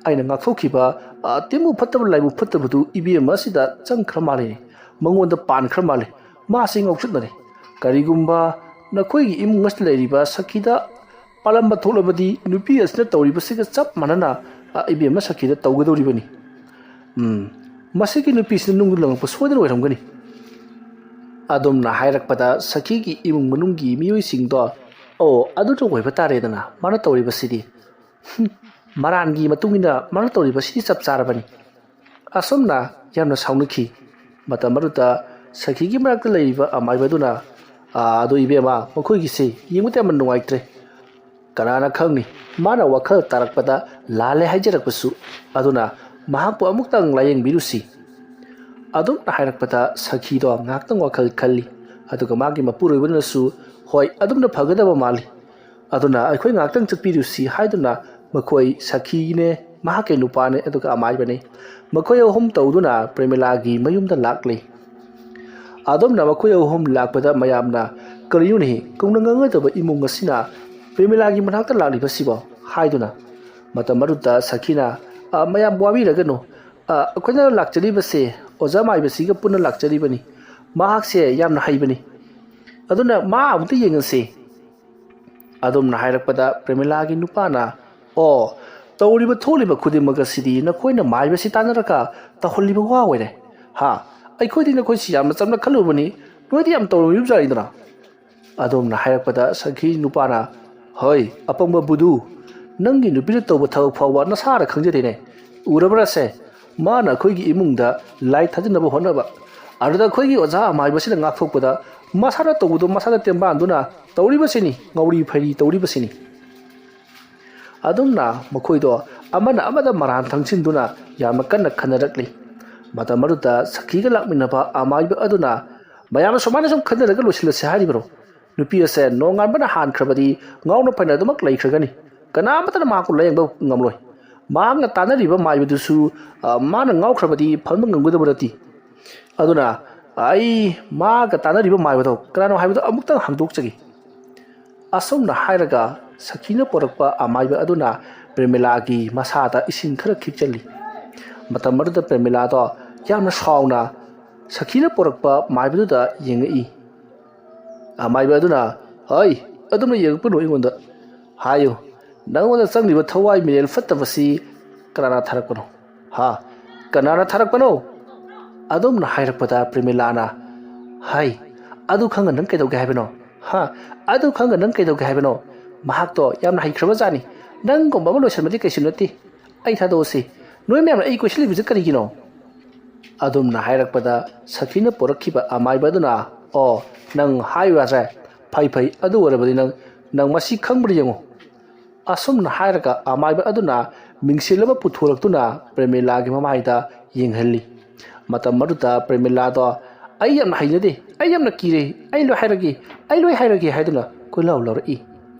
ꯑꯩꯅ ꯉꯥꯛꯊꯣꯛꯈꯤꯕ, ꯑ, ꯇꯤꯟꯕꯨ ꯐꯠꯇꯕ ꯂꯥꯏꯕꯨ ꯐꯠꯇꯕꯗꯨ ꯏꯕꯦꯝꯃ ꯑꯁꯤꯗ ꯆꯪꯈ꯭ꯔ ꯃꯥꯜꯂꯤꯅꯦ꯫ ꯃꯉꯣꯟꯗ ꯄꯥꯟꯈ꯭ꯔ ꯃꯥꯜꯂꯤ꯫ ꯃꯥꯁꯤ ꯉꯥꯎꯆꯠꯅꯔꯦ꯫ ꯀꯔꯤꯒꯨꯝꯕ ꯅꯈꯣꯏꯒꯤ ꯏꯃꯨꯡ ꯑꯁꯤꯗ ꯂꯩꯔꯤꯕ ꯁꯈꯤꯗ ꯄꯥꯜꯂꯝꯕ ꯊꯣꯛꯂꯕꯗꯤ ꯅꯨꯄꯤ ꯑꯁꯤꯅ ꯇꯧꯔꯤꯕꯁꯤꯒ ꯆꯞ ꯃꯥꯟꯅꯅ, ꯑ, ꯏꯕꯦꯝꯃ ꯁꯈꯤꯗ ꯇꯧꯒꯗꯧꯔꯤꯕꯅꯤ꯫ ꯎꯝ, ꯃꯁꯤꯒꯤ ꯅꯨꯄꯤꯁꯤꯅ ꯅꯨꯡꯗꯨ ꯂꯪꯉꯛꯄ ꯁꯣꯏꯗꯅ ꯑꯣꯏꯔꯝꯒꯅꯤ"꯫ ꯑꯗꯨꯝꯅ ꯍꯥꯏꯔꯛꯄꯗ ꯁꯈꯤꯒꯤ ꯏꯃꯨꯡ ꯃꯅꯨꯡꯒꯤ ꯃꯤꯑꯣꯏꯁꯤꯡꯗꯣ, "ꯑꯣ, ꯑꯗꯨꯅ ꯑꯣꯏꯕ ꯇꯥꯔꯦꯗꯅ, ꯃꯥꯅ ꯇꯧꯔꯤꯕꯁꯤꯗꯤ꯫ ꯍꯨꯝ, ꯃꯔꯥꯟꯒꯤ ꯃꯇꯨꯡ ꯏꯟꯅ ꯃꯥꯅ ꯇꯧꯔꯤꯕꯁꯤꯗꯤ ꯆꯞ ꯆꯥꯔꯕꯅꯤ"꯫ ꯑꯁꯨꯝꯅ ꯌꯥꯝꯅ ꯁꯥꯎꯅꯈꯤ꯫ ꯃꯇꯝ ꯑꯗꯨꯗ ꯁꯈꯤꯒꯤ ꯃꯔꯛꯇ ꯂꯩꯔꯤꯕ ꯑꯃꯥꯏꯕ ꯑꯗꯨꯅ, "ꯑꯥ, ꯑꯗꯨ ꯏꯕꯦꯝꯃ, ꯃꯈꯣꯏꯒꯤꯁꯦ ꯌꯦꯡꯕꯗ ꯌꯥꯝꯅ ꯅꯨꯡꯉꯥꯏꯇ꯭ꯔꯦ꯫ ꯀꯅꯥꯅ ꯈꯪꯅꯤ, ꯃꯥꯅ ꯋꯥꯈꯜ ꯇꯥꯔꯛꯄꯗ ꯂꯥꯜꯂꯦ ꯍꯥꯏꯖꯔꯛꯄꯁꯨ꯫ ꯑꯗꯨꯅ ꯃꯍꯥꯛꯄꯨ ꯑꯃꯨꯛꯇꯪ ꯂꯥꯌꯦꯡꯕꯤꯔꯨꯁꯤ"꯫ ꯑꯗꯨꯝꯅ ꯍꯥꯏꯔꯛꯄꯗ ꯁꯈꯤꯗꯣ ꯉꯥꯏꯍꯥꯛꯇꯪ ꯋꯥꯈꯜ ꯈꯜꯂꯤ꯫ ꯑꯗꯨꯒ ꯃꯥꯒꯤ ꯃꯄꯨꯔꯣꯏꯕꯗꯨꯅꯁꯨ, "ꯍꯣꯏ, ꯑꯗꯨꯝꯅ ꯐꯒꯗꯕ ꯃꯥꯜꯂꯤ꯫ ꯑꯗꯨꯅ ꯑꯩꯈꯣꯏ ꯉꯥꯏꯍꯥꯛꯇꯪ ꯆꯠꯄꯤꯔꯨꯁꯤ" ꯍꯥꯏꯗꯨꯅ ꯃꯈꯣꯏ ꯁꯈꯤꯅꯦ, ꯃꯍꯥꯛꯀꯤ ꯅꯨꯄꯥꯅꯦ, ꯑꯗꯨꯒ ꯑꯃꯥꯏꯕꯅꯦ, ꯃꯈꯣꯏ ꯑꯍꯨꯝ ꯇꯧꯗꯨꯅ ꯄ꯭ꯔꯦꯃꯤꯂꯥꯒꯤ ꯃꯌꯨꯝꯗ ꯂꯥꯛꯂꯤ꯫ ꯑꯗꯨꯝꯅ ꯃꯈꯣꯏ ꯑꯍꯨꯝ ꯂꯥꯛꯄꯗ ꯃꯌꯥꯝꯅ, "ꯀꯔꯤꯅꯣꯅꯦ, ꯀꯧꯅ ꯉꯥꯡꯅꯗꯕ ꯏꯃꯨꯡ ꯑꯁꯤꯅ ꯄ꯭ꯔꯦꯃꯤꯂꯥꯒꯤ ꯃꯅꯥꯛꯇ ꯂꯥꯛꯂꯤꯕꯁꯤꯕꯣ?" ꯍꯥꯏꯗꯨꯅ꯫ ꯃꯇꯝ ꯑꯗꯨꯗ ꯁꯈꯤꯅ, "ꯑ, ꯃꯌꯥꯝ ꯋꯥꯕꯤꯔꯒꯅꯨ꯫ ꯑ, ꯑꯩꯈꯣꯏꯅ ꯂꯥꯛꯆꯔꯤꯕꯁꯦ ꯑꯣꯖꯥ ꯃꯥꯏꯕꯁꯤꯒ ꯄꯨꯟꯅ ꯂꯥꯛꯆꯔꯤꯕꯅꯤ꯫ ꯃꯍꯥꯛꯁꯦ ꯌꯥꯝꯅ ꯍꯩꯕꯅꯤ꯫ ꯑꯗꯨꯅ ꯃꯥ ꯑꯃꯨꯛꯇ ꯌꯦꯡꯉꯁꯤ"꯫ ꯑꯗꯨꯝꯅ ꯍꯥꯏꯔꯛꯄꯗ ꯄ꯭ꯔꯦꯃꯤꯂꯥꯒꯤ ꯅꯨꯄꯥꯅ, "ꯑꯣ, ꯇꯧꯔꯤꯕ ꯊꯣꯛꯂꯤꯕ ꯈꯨꯗꯤꯡꯃꯛ ꯑꯁꯤꯗꯤ ꯅꯈꯣꯏꯅ ꯃꯥꯏꯕꯁꯤ ꯇꯥꯟꯅꯔꯒ ꯇꯧꯍꯜꯂꯤꯕ ꯋꯥ ꯑꯣꯏꯔꯦ꯫ ꯍꯥ, ꯑꯩꯈꯣꯏꯗꯤ ꯅꯈꯣꯏꯁꯤ ꯌꯥꯝꯅ ꯆꯝꯅ ꯈꯜꯂꯨꯕꯅꯤ, ꯅꯣꯏꯗꯤ ꯌꯥꯝ ꯇꯧꯔꯝꯃꯤꯕꯖꯥꯠꯅꯤꯗꯅ"꯫ ꯑꯗꯨꯝꯅ ꯍꯥꯏꯔꯛꯄꯗ ꯁꯈꯤ ꯅꯨꯄꯥꯅ, "ꯍꯣꯏ, ꯑꯄꯪꯕ ꯕꯨꯙꯨ, ꯅꯪꯒꯤ ꯅꯨꯄꯤꯅ ꯇꯧꯕ ꯊꯕꯛ ꯐꯥꯎꯕ ꯅꯁꯥꯅ ꯈꯪꯖꯗꯦꯅꯦ꯫ ꯎꯔꯕ꯭ꯔꯥꯁꯦ? ꯃꯥꯅ ꯑꯩꯈꯣꯏꯒꯤ ꯏꯃꯨꯡꯗ ꯂꯥꯏ ꯊꯥꯖꯤꯟꯅꯕ ꯍꯣꯠꯅꯕ, ꯑꯗꯨꯗ ꯑꯩꯈꯣꯏꯒꯤ ꯑꯣꯖꯥ ꯑꯃꯥꯏꯕꯁꯤꯅ ꯉꯥꯛꯊꯣꯛꯄꯗ ꯃꯁꯥꯅ ꯇꯧꯕꯗꯣ ꯃꯁꯥꯅ ꯇꯦꯝꯕꯥꯟꯗꯨꯅ ꯇꯧꯔꯤꯕꯁꯤꯅꯤ, ꯉꯥꯎꯔꯤ ꯐꯩꯔꯤ ꯇꯧꯔꯤꯕꯁꯤꯅꯤ"꯫ ꯑꯗꯨꯝꯅ ꯃꯈꯣꯏꯗꯣ ꯑꯃꯅ ꯑꯃꯗ ꯃꯔꯥꯟ ꯊꯪꯁꯤꯟꯗꯨꯅ ꯌꯥꯝꯅ ꯀꯟꯅ ꯈꯟꯅꯔꯛꯂꯤ꯫ ꯃꯇꯝ ꯑꯗꯨꯗ ꯁꯈꯤꯒ ꯂꯥꯛꯃꯤꯟꯅꯕ ꯑꯃꯥꯏꯕ ꯑꯗꯨꯅ, "ꯃꯌꯥꯝꯅ ꯁꯨꯃꯥꯏꯅ ꯁꯨꯝ ꯈꯟꯅꯔꯒ ꯂꯣꯏꯁꯤꯜꯂꯁꯤ ꯍꯥꯏꯔꯤꯕ꯭ꯔꯣ? ꯅꯨꯄꯤ ꯑꯁꯦ ꯅꯣꯡꯉꯥꯟꯕꯅ ꯍꯥꯟꯈ꯭ꯔꯕꯗꯤ ꯉꯥꯎꯅ ꯐꯩꯅ ꯑꯗꯨꯃꯛ ꯂꯩꯈ꯭ꯔꯒꯅꯤ꯫ ꯀꯅꯥꯃꯠꯇꯅ ꯃꯍꯥꯛꯄꯨ ꯂꯥꯌꯦꯡꯕ ꯉꯝꯂꯣꯏ꯫ ꯃꯍꯥꯛꯅ ꯇꯥꯟꯅꯔꯤꯕ ꯃꯥꯏꯕꯗꯨꯁꯨ, ꯑ, ꯃꯥꯅ ꯉꯥꯎꯈ꯭ꯔꯕꯗꯤ ꯐꯍꯟꯕ ꯉꯝꯒꯗꯕ ꯅꯠꯇꯦ꯫ ꯑꯗꯨꯅ ꯑꯩ ꯃꯥꯒ ꯇꯥꯟꯅꯔꯤꯕ ꯃꯥꯏꯕꯗꯣ ꯀꯅꯥꯅꯣ ꯍꯥꯏꯕꯗꯨ ꯑꯃꯨꯛꯇꯪ ꯍꯪꯗꯣꯛꯆꯒꯦ꯫" ꯑꯁꯨꯝꯅ ꯍꯥꯏꯔꯒ ꯁꯈꯤꯅ ꯄꯣꯔꯛꯄ ꯑꯃꯥꯏꯕ ꯑꯗꯨꯅ ꯄ꯭ꯔꯦꯃꯤꯂꯥꯒꯤ ꯃꯁꯥꯗ ꯏꯁꯤꯡ ꯈꯔ ꯈꯤꯛꯆꯜꯂꯤ꯫ ꯃꯇꯝ ꯑꯗꯨꯗ ꯄ꯭ꯔꯦꯃꯤꯂꯥꯗꯣ ꯌꯥꯝꯅ ꯁꯥꯎꯅ ꯁꯈꯤꯅ ꯄꯣꯔꯛꯄ ꯃꯥꯏꯕꯗꯨꯗ ꯌꯦꯡꯉꯛꯏ꯫ ꯑꯃꯥꯏꯕ ꯑꯗꯨꯅ, "ꯍꯩ, ꯑꯗꯨꯝꯅ ꯌꯦꯡꯉꯛꯄꯅꯨ ꯑꯩꯉꯣꯟꯗ꯫ ꯍꯥꯏꯌꯨ, ꯅꯪꯉꯣꯟꯗ ꯆꯪꯂꯤꯕ ꯊꯋꯥꯏ ꯃꯤꯔꯦꯜ ꯐꯠꯇꯕꯁꯤ ꯀꯅꯥꯅ ꯊꯥꯔꯛꯄꯅꯣ? ꯍꯥ? ꯀꯅꯥꯅ ꯊꯥꯔꯛꯄꯅꯣ?" ꯑꯗꯨꯝꯅ ꯍꯥꯏꯔꯛꯄꯗ ꯄ꯭ꯔꯦꯃꯤꯂꯥꯅ, "ꯍꯩ, ꯑꯗꯨ ꯈꯪꯉ ꯅꯪ ꯀꯩꯗꯧꯒꯦ ꯍꯥꯏꯕꯅꯣ? ꯍꯥ? ꯑꯗꯨ ꯈꯪꯉ ꯅꯪ ꯀꯩꯗꯧꯒꯦ ꯍꯥꯏꯕꯅꯣ? ꯃꯍꯥꯛꯇꯣ ꯌꯥꯝꯅ ꯍꯩꯈ꯭ꯔꯕ ꯖꯥꯠꯅꯤ꯫ ꯅꯪꯒꯨꯝꯕ ꯑꯃ ꯂꯣꯏꯁꯟꯕꯗꯤ ꯀꯩꯁꯨ ꯅꯠꯇꯦ꯫ ꯑꯩ ꯊꯥꯗꯣꯛꯑꯁꯤ꯫ ꯅꯣꯏ ꯃꯌꯥꯝꯅ ꯑꯩ ꯀꯣꯏꯁꯤꯜꯂꯤꯕꯁꯤ ꯀꯔꯤꯒꯤꯅꯣ?" ꯑꯗꯨꯝꯅ ꯍꯥꯏꯔꯛꯄꯗ ꯁꯈꯤꯅ ꯄꯣꯔꯛꯈꯤꯕ ꯑꯃꯥꯏꯕ ꯑꯗꯨꯅ, "ꯑꯣ, ꯅꯪ ꯍꯥꯏꯌꯨ ꯌꯥꯗ꯭ꯔꯦ꯫ ꯐꯩ, ꯐꯩ, ꯑꯗꯨ ꯑꯣꯏꯔꯕꯗꯤ ꯅꯪ, ꯅꯪ ꯃꯁꯤ ꯈꯪꯕ꯭ꯔꯥ ꯌꯦꯡꯉꯨ꯫" ꯑꯁꯨꯝꯅ ꯍꯥꯏꯔꯒ ꯑꯃꯥꯏꯕ ꯑꯗꯨꯅ ꯃꯤꯡꯁꯦꯜ ꯑꯃ ꯄꯨꯊꯣꯔꯛꯇꯨꯅ ꯄ꯭ꯔꯦꯃꯤꯂꯥꯒꯤ ꯃꯃꯥꯏꯗ ꯌꯦꯡꯍꯜꯂꯤ꯫ ꯃꯇꯝ ꯑꯗꯨꯗ ꯄ꯭ꯔꯦꯃꯤꯂꯥꯗꯣ, "ꯑꯩ ꯌꯥꯝꯅ ꯍꯩꯅꯗꯦ, ꯑꯩ ꯌꯥꯝꯅ ꯀꯤꯔꯦ, ꯑꯩ ꯂꯣꯏ ꯍꯥꯏꯔꯒꯦ, ꯑꯩ ꯂꯣꯏ ꯍꯥꯏꯔꯒꯦ" ꯍꯥꯏꯗꯨꯅ ꯀꯣꯏꯂꯥꯎ ꯂꯥꯎꯔꯛꯏ꯫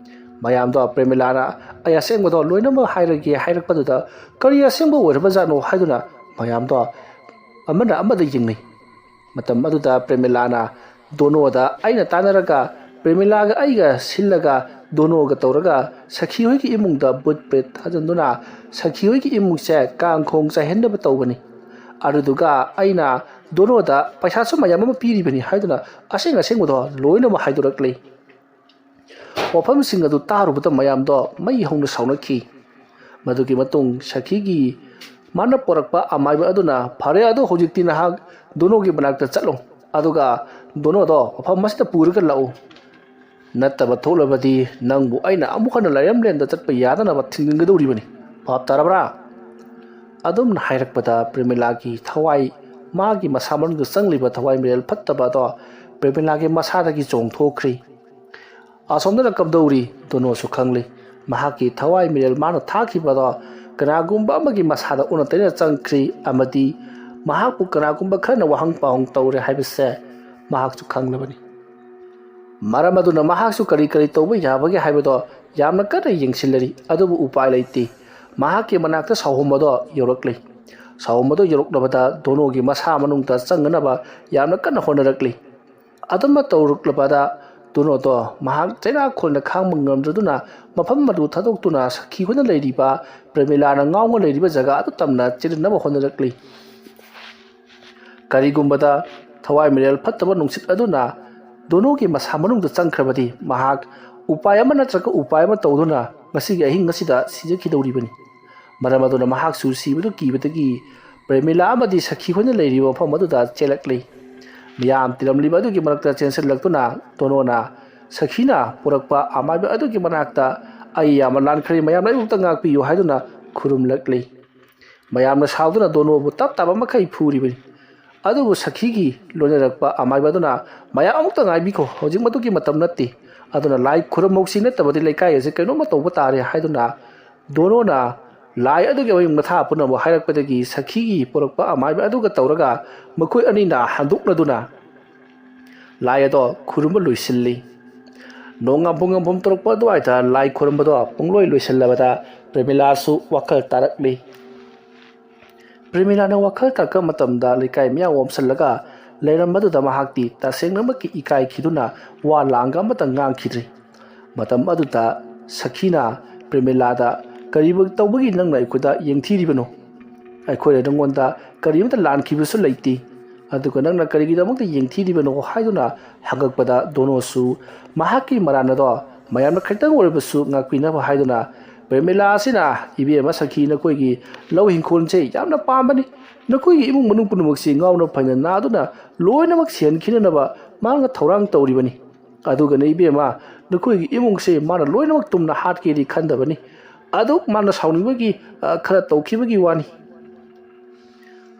ꯃꯌꯥꯝꯗꯣ ꯄ꯭ꯔꯦꯃꯤꯂꯥꯅ "ꯑꯩ ꯑꯁꯦꯡꯕꯗꯣ ꯂꯣꯏꯅꯃꯛ ꯍꯥꯏꯔꯒꯦ" ꯍꯥꯏꯔꯛꯄꯗꯨꯗ ꯀꯔꯤ ꯑꯁꯦꯡꯕ ꯑꯣꯏꯔꯕꯖꯥꯠꯅꯣ ꯍꯥꯏꯗꯨꯅ ꯃꯌꯥꯝꯗꯣ ꯑꯃꯅ ꯑꯃꯗ ꯌꯦꯡꯅꯩ꯫ ꯃꯇꯝ ꯑꯗꯨꯗ ꯄ꯭ꯔꯦꯃꯤꯂꯥꯅ ꯗꯣꯅꯣꯗ, "ꯑꯩꯅ ꯇꯥꯟꯅꯔꯒ ꯄ꯭ꯔꯦꯃꯤꯂꯥꯒ ꯑꯩꯒ ꯁꯤꯜꯂꯒ ꯗꯣꯅꯣꯒ ꯇꯧꯔꯒ ꯁꯈꯤ ꯍꯣꯏꯒꯤ ꯏꯃꯨꯡꯗ ꯕꯨꯠ ꯄ꯭ꯔꯦꯠ ꯊꯥꯖꯤꯟꯗꯨꯅ ꯁꯈꯤ ꯍꯣꯏꯒꯤ ꯏꯃꯨꯡꯁꯦ ꯀꯥꯡ ꯈꯣꯡ ꯆꯥꯏꯍꯟꯅꯕ ꯇꯧꯕꯅꯤ꯫ ꯑꯗꯨꯗꯨꯒ ꯑꯩꯅ ꯗꯣꯅꯣꯗ ꯄꯩꯁꯥꯁꯨ ꯃꯌꯥꯝ ꯑꯃ ꯄꯤꯔꯤꯕꯅꯤ" ꯍꯥꯏꯗꯨꯅ ꯑꯁꯦꯡ ꯑꯁꯦꯡꯕꯗꯣ ꯂꯣꯏꯅꯃꯛ ꯍꯥꯏꯗꯣꯔꯛꯂꯤ꯫ ꯋꯥꯐꯝꯁꯤꯡ ꯑꯗꯨ ꯇꯥꯔꯨꯕꯗ ꯃꯌꯥꯝꯗꯣ ꯃꯩ ꯍꯧꯅ ꯁꯥꯎꯅꯈꯤ꯫ ꯃꯗꯨꯒꯤ ꯃꯇꯨꯡ ꯁꯈꯤꯒꯤ ꯃꯥꯅ ꯄꯣꯔꯛꯄ ꯑꯃꯥꯏꯕ ꯑꯗꯨꯅ, "ꯐꯔꯦ, ꯑꯗꯨ ꯍꯧꯖꯤꯛꯇꯤ ꯅꯍꯥꯛ ꯗꯣꯅꯣꯒꯤ ꯃꯅꯥꯛꯇ ꯆꯠꯂꯣ, ꯑꯗꯨꯒ ꯗꯣꯅꯣꯗꯣ ꯃꯐꯝ ꯑꯁꯤꯗ ꯄꯨꯔꯒ ꯂꯥꯛꯎ꯫ ꯅꯠꯇꯕ ꯊꯣꯛꯂꯕꯗꯤ ꯅꯪꯕꯨ ꯑꯩꯅ ꯑꯃꯨꯛ ꯍꯟꯅ ꯂꯥꯏꯔꯦꯝꯂꯦꯟꯗ ꯆꯠꯄ ꯌꯥꯗꯅꯕ ꯊꯤꯡꯖꯤꯟꯒꯗꯧꯔꯤꯕꯅꯤ꯫ ꯚꯥꯞ ꯇꯥꯔꯕ꯭ꯔꯥ?" ꯑꯗꯨꯝꯅ ꯍꯥꯏꯔꯛꯄꯗ ꯄ꯭ꯔꯦꯃꯤꯂꯥꯒꯤ ꯊꯋꯥꯏ, ꯃꯥꯒꯤ ꯃꯁꯥ ꯃꯅꯨꯡꯗ ꯆꯪꯂꯤꯕ ꯊꯋꯥꯏ ꯃꯤꯔꯦꯜ ꯐꯠꯇꯕ ꯑꯗꯣ ꯄ꯭ꯔꯦꯃꯤꯂꯥꯒꯤ ꯃꯁꯥꯗꯒꯤ ꯆꯣꯡꯊꯣꯛꯈ꯭ꯔꯤ꯫ ꯑꯁꯣꯝꯗꯅ ꯀꯝꯗꯧꯔꯤ? ꯗꯣꯅꯣꯁꯨ ꯈꯪꯂꯤ꯫ ꯃꯍꯥꯛꯀꯤ ꯊꯋꯥꯏ ꯃꯤꯔꯦꯜ ꯃꯥꯅ ꯊꯥꯈꯤꯕꯗꯣ ꯀꯅꯥꯒꯨꯝꯕ ꯑꯃꯒꯤ ꯃꯁꯥꯗ ꯑꯣꯟꯅ ꯇꯩꯅ ꯆꯪꯈ꯭ꯔꯤ, ꯑꯃꯗꯤ ꯃꯍꯥꯛꯄꯨ ꯀꯅꯥꯒꯨꯝꯕ ꯈꯔꯅ ꯋꯥꯍꯪ ꯄꯥꯎꯍꯪ ꯇꯧꯔꯦ ꯍꯥꯏꯕꯁꯦ ꯃꯍꯥꯛꯁꯨ ꯈꯪꯂꯕꯅꯤ꯫ ꯃꯔꯝ ꯑꯗꯨꯅ ꯃꯍꯥꯛꯁꯨ ꯀꯔꯤ ꯀꯔꯤ ꯇꯧꯕ ꯌꯥꯕꯒꯦ ꯍꯥꯏꯕꯗꯣ ꯌꯥꯝꯅ ꯀꯟꯅ ꯌꯦꯡꯁꯤꯜꯂꯔꯤ꯫ ꯑꯗꯨꯕꯨ ꯎꯄꯥꯏ ꯂꯩꯇꯦ꯫ ꯃꯍꯥꯛꯀꯤ ꯃꯅꯥꯛꯇ ꯁꯥꯎꯍꯨꯝ ꯑꯗꯣ ꯌꯧꯔꯛꯂꯤ꯫ ꯁꯥꯎꯍꯨꯝ ꯑꯗꯣ ꯌꯧꯔꯛꯂꯕꯗ ꯗꯣꯅꯣꯒꯤ ꯃꯁꯥ ꯃꯅꯨꯡꯗ ꯆꯪꯅꯅꯕ ꯌꯥꯝꯅ ꯀꯟꯅ ꯍꯣꯠꯅꯔꯛꯂꯤ꯫ ꯑꯗꯨꯝꯅ ꯇꯧꯔꯛꯂꯕꯗ ꯗꯣꯅꯣꯗꯣ ꯃꯍꯥꯛ ꯆꯩꯅꯥ ꯈꯣꯟꯅ ꯈꯥꯡꯕ ꯉꯝꯗ꯭ꯔꯗꯨꯅ ꯃꯐꯝ ꯑꯗꯨ ꯊꯥꯗꯣꯛꯇꯨꯅ ꯁꯈꯤ ꯍꯣꯏꯅ ꯂꯩꯔꯤꯕ ꯄ꯭ꯔꯦꯃꯤꯂꯥꯅ ꯉꯥꯎꯅ ꯂꯩꯔꯤꯕ ꯖꯒꯥ ꯑꯗꯨ ꯇꯝꯅ ꯆꯦꯜꯂꯛꯅꯕ ꯍꯣꯠꯅꯔꯛꯂꯤ꯫ ꯀꯔꯤꯒꯨꯝꯕꯗ ꯊꯋꯥꯏ ꯃꯤꯔꯦꯜ ꯐꯠꯇꯕ ꯅꯨꯡꯁꯤꯠ ꯑꯗꯨꯅ ꯗꯣꯅꯣꯒꯤ ꯃꯁꯥ ꯃꯅꯨꯡꯗ ꯆꯪꯈ꯭ꯔꯕꯗꯤ ꯃꯍꯥꯛ ꯎꯄꯥꯏ ꯑꯃ ꯅꯠꯇ꯭ꯔꯒ ꯎꯄꯥꯏ ꯑꯃ ꯇꯧꯗꯨꯅ ꯉꯁꯤꯒꯤ ꯑꯍꯤꯡ ꯑꯁꯤꯗ ꯁꯤꯖꯈꯤꯗꯧꯔꯤꯕꯅꯤ꯫ ꯃꯔꯝ ꯑꯗꯨꯅ ꯃꯍꯥꯛꯁꯨ ꯁꯤꯕꯗꯨ ꯀꯤꯕꯗꯒꯤ ꯄ꯭ꯔꯦꯃꯤꯂꯥ ꯑꯃꯗꯤ ꯁꯈꯤ ꯍꯣꯏꯅ ꯂꯩꯔꯤꯕ ꯃꯐꯝ ꯑꯗꯨꯗ ꯆꯦꯜꯂꯛꯂꯤ꯫ ꯃꯤꯌꯥꯝ ꯇꯤꯜꯂꯝꯂꯤꯕ ꯑꯗꯨꯒꯤ ꯃꯔꯛꯇ ꯆꯦꯟꯁꯤꯜꯂꯛꯇꯨꯅ ꯗꯣꯅꯣꯅ ꯁꯈꯤꯅ ꯄꯨꯔꯛꯄ ꯑꯃꯥꯏꯕ ꯑꯗꯨꯒꯤ ꯃꯅꯥꯛꯇ "ꯑꯩ ꯌꯥꯝꯅ ꯂꯥꯟꯈ꯭ꯔꯦ, ꯃꯌꯥꯝꯅ ꯑꯩꯕꯨꯛꯇ ꯉꯥꯛꯄꯤꯌꯨ" ꯍꯥꯏꯗꯨꯅ ꯈꯨꯔꯨꯝꯂꯛꯂꯤ꯫ ꯃꯌꯥꯝꯅ ꯁꯥꯎꯗꯨꯅ ꯗꯣꯅꯣꯕꯨ ꯇꯞ ꯇꯥꯕ ꯃꯈꯩ ꯐꯨꯔꯤꯕꯅꯤ꯫ ꯑꯗꯨꯕꯨ ꯁꯈꯤꯒꯤ ꯂꯣꯏꯅꯔꯛꯄ ꯑꯃꯥꯏꯕ ꯑꯗꯨꯅ "ꯃꯌꯥꯝ ꯑꯃꯨꯛꯇ ꯉꯥꯏꯕꯤꯈꯣ, ꯍꯧꯖꯤꯛ ꯃꯗꯨꯒꯤ ꯃꯇꯝ ꯅꯠꯇꯦ꯫ ꯑꯗꯨꯅ ꯂꯥꯏ ꯈꯨꯔꯨꯝꯍꯧꯁꯤ, ꯅꯠꯇꯕꯗꯤ ꯂꯩꯀꯥꯏ ꯑꯁꯤ ꯀꯩꯅꯣꯝꯃ ꯇꯧꯕ ꯇꯥꯔꯦ" ꯍꯥꯏꯗꯨꯅ ꯗꯣꯅꯣꯅ ꯂꯥꯏ ꯑꯗꯨꯒꯤ ꯃꯃꯤꯡ ꯃꯊꯥ ꯄꯨꯝꯅꯃꯛ ꯍꯥꯏꯔꯛꯄꯗꯒꯤ ꯁꯈꯤꯒꯤ ꯄꯨꯔꯛꯄ ꯑꯃꯥꯏꯕ ꯑꯗꯨꯒ ꯇꯧꯔꯒ ꯃꯈꯣꯏ ꯑꯅꯤꯅ ꯍꯟꯗꯣꯛꯅꯗꯨꯅ ꯂꯥꯏ ꯑꯗꯣ ꯈꯨꯔꯨꯝꯕ ꯂꯣꯏꯁꯤꯜꯂꯤ꯫ ꯅꯣꯡꯉꯥꯟꯐꯝ ꯉꯥꯟꯐꯝ ꯇꯧꯔꯛꯄ ꯑꯗꯨꯋꯥꯏꯗ ꯂꯥꯏ ꯈꯨꯔꯨꯝꯕꯗꯣ ꯄꯨꯡꯂꯣꯏ ꯂꯣꯏꯁꯤꯜꯂꯕꯗ ꯄ꯭ꯔꯦꯃꯤꯂꯥꯁꯨ ꯋꯥꯈꯜ ꯇꯥꯔꯛꯂꯤ꯫ ꯄ꯭ꯔꯦꯃꯤꯂꯥꯅ ꯋꯥꯈꯜ ꯇꯥꯔꯛꯄ ꯃꯇꯝꯗ ꯂꯩꯀꯥꯏ ꯃꯤꯌꯥꯝ ꯑꯣꯝꯁꯤꯜꯂꯒ ꯂꯩꯔꯝꯕꯗꯨꯗ ꯃꯍꯥꯛꯇꯤ ꯇꯁꯦꯡꯅꯃꯛꯀꯤ ꯏꯀꯥꯏꯈꯤꯗꯨꯅ ꯋꯥ ꯂꯥꯡꯒ ꯑꯃꯠꯇ ꯉꯥꯡꯈꯤꯗ꯭ꯔꯤ꯫ ꯃꯇꯝ ꯑꯗꯨꯗ ꯁꯈꯤꯅ ꯄ꯭ꯔꯦꯃꯤꯂꯥꯗ "ꯀꯔꯤꯕꯨ ꯇꯧꯕꯒꯤ ꯅꯪꯅ ꯑꯩꯈꯣꯏꯗ ꯌꯦꯡꯊꯤꯔꯤꯕꯅꯣ? ꯑꯩꯈꯣꯏꯅ ꯅꯪꯉꯣꯟꯗ ꯀꯔꯤꯃꯇ ꯂꯥꯟꯈꯤꯕꯁꯨ ꯂꯩꯇꯦ꯫ ꯑꯗꯨꯒ ꯅꯪꯅ ꯀꯔꯤꯒꯤꯗꯃꯛꯇ ꯌꯦꯡꯊꯤꯔꯤꯕꯅꯣ?" ꯍꯥꯏꯗꯨꯅ ꯍꯪꯉꯛꯄꯗ ꯗꯣꯅꯣꯁꯨ ꯃꯍꯥꯛꯀꯤ ꯃꯔꯥꯟ ꯑꯗꯣ ꯃꯌꯥꯝꯅ ꯈꯤꯇꯪ ꯑꯣꯏꯔꯕꯁꯨ ꯉꯥꯛꯄꯤꯅꯕ ꯍꯥꯏꯗꯨꯅ ꯄ꯭ꯔꯦꯃꯤꯂꯥ ꯑꯁꯤꯅ "ꯏꯕꯦꯝꯃ ꯁꯈꯤ, ꯅꯈꯣꯏꯒꯤ ꯂꯧ ꯏꯪꯈꯣꯜꯁꯦ ꯌꯥꯝꯅ ꯄꯥꯝꯕꯅꯤ꯫ ꯅꯈꯣꯏꯒꯤ ꯏꯃꯨꯡ ꯃꯅꯨꯡ ꯄꯨꯝꯅꯃꯛꯁꯤ ꯉꯥꯎꯅ ꯐꯩꯅ ꯅꯥꯗꯨꯅ ꯂꯣꯏꯅꯃꯛ ꯁꯤꯍꯟꯈꯤꯅꯅꯕ ꯃꯥꯅ ꯊꯧꯔꯥꯡ ꯇꯧꯔꯤꯕꯅꯤ꯫ ꯑꯗꯨꯒꯅꯤ ꯏꯕꯦꯝꯃ, ꯅꯈꯣꯏꯒꯤ ꯏꯃꯨꯡꯁꯦ ꯃꯥꯅ ꯂꯣꯏꯅꯃꯛ ꯇꯨꯝꯅ ꯍꯥꯠꯀꯦꯗꯤ ꯈꯟꯗꯕꯅꯤ꯫ ꯑꯗꯨ ꯃꯥꯅ ꯁꯥꯎꯅꯤꯡꯕꯒꯤ, ꯑ, ꯈꯔ ꯇꯧꯈꯤꯕꯒꯤ ꯋꯥꯅꯤ꯫"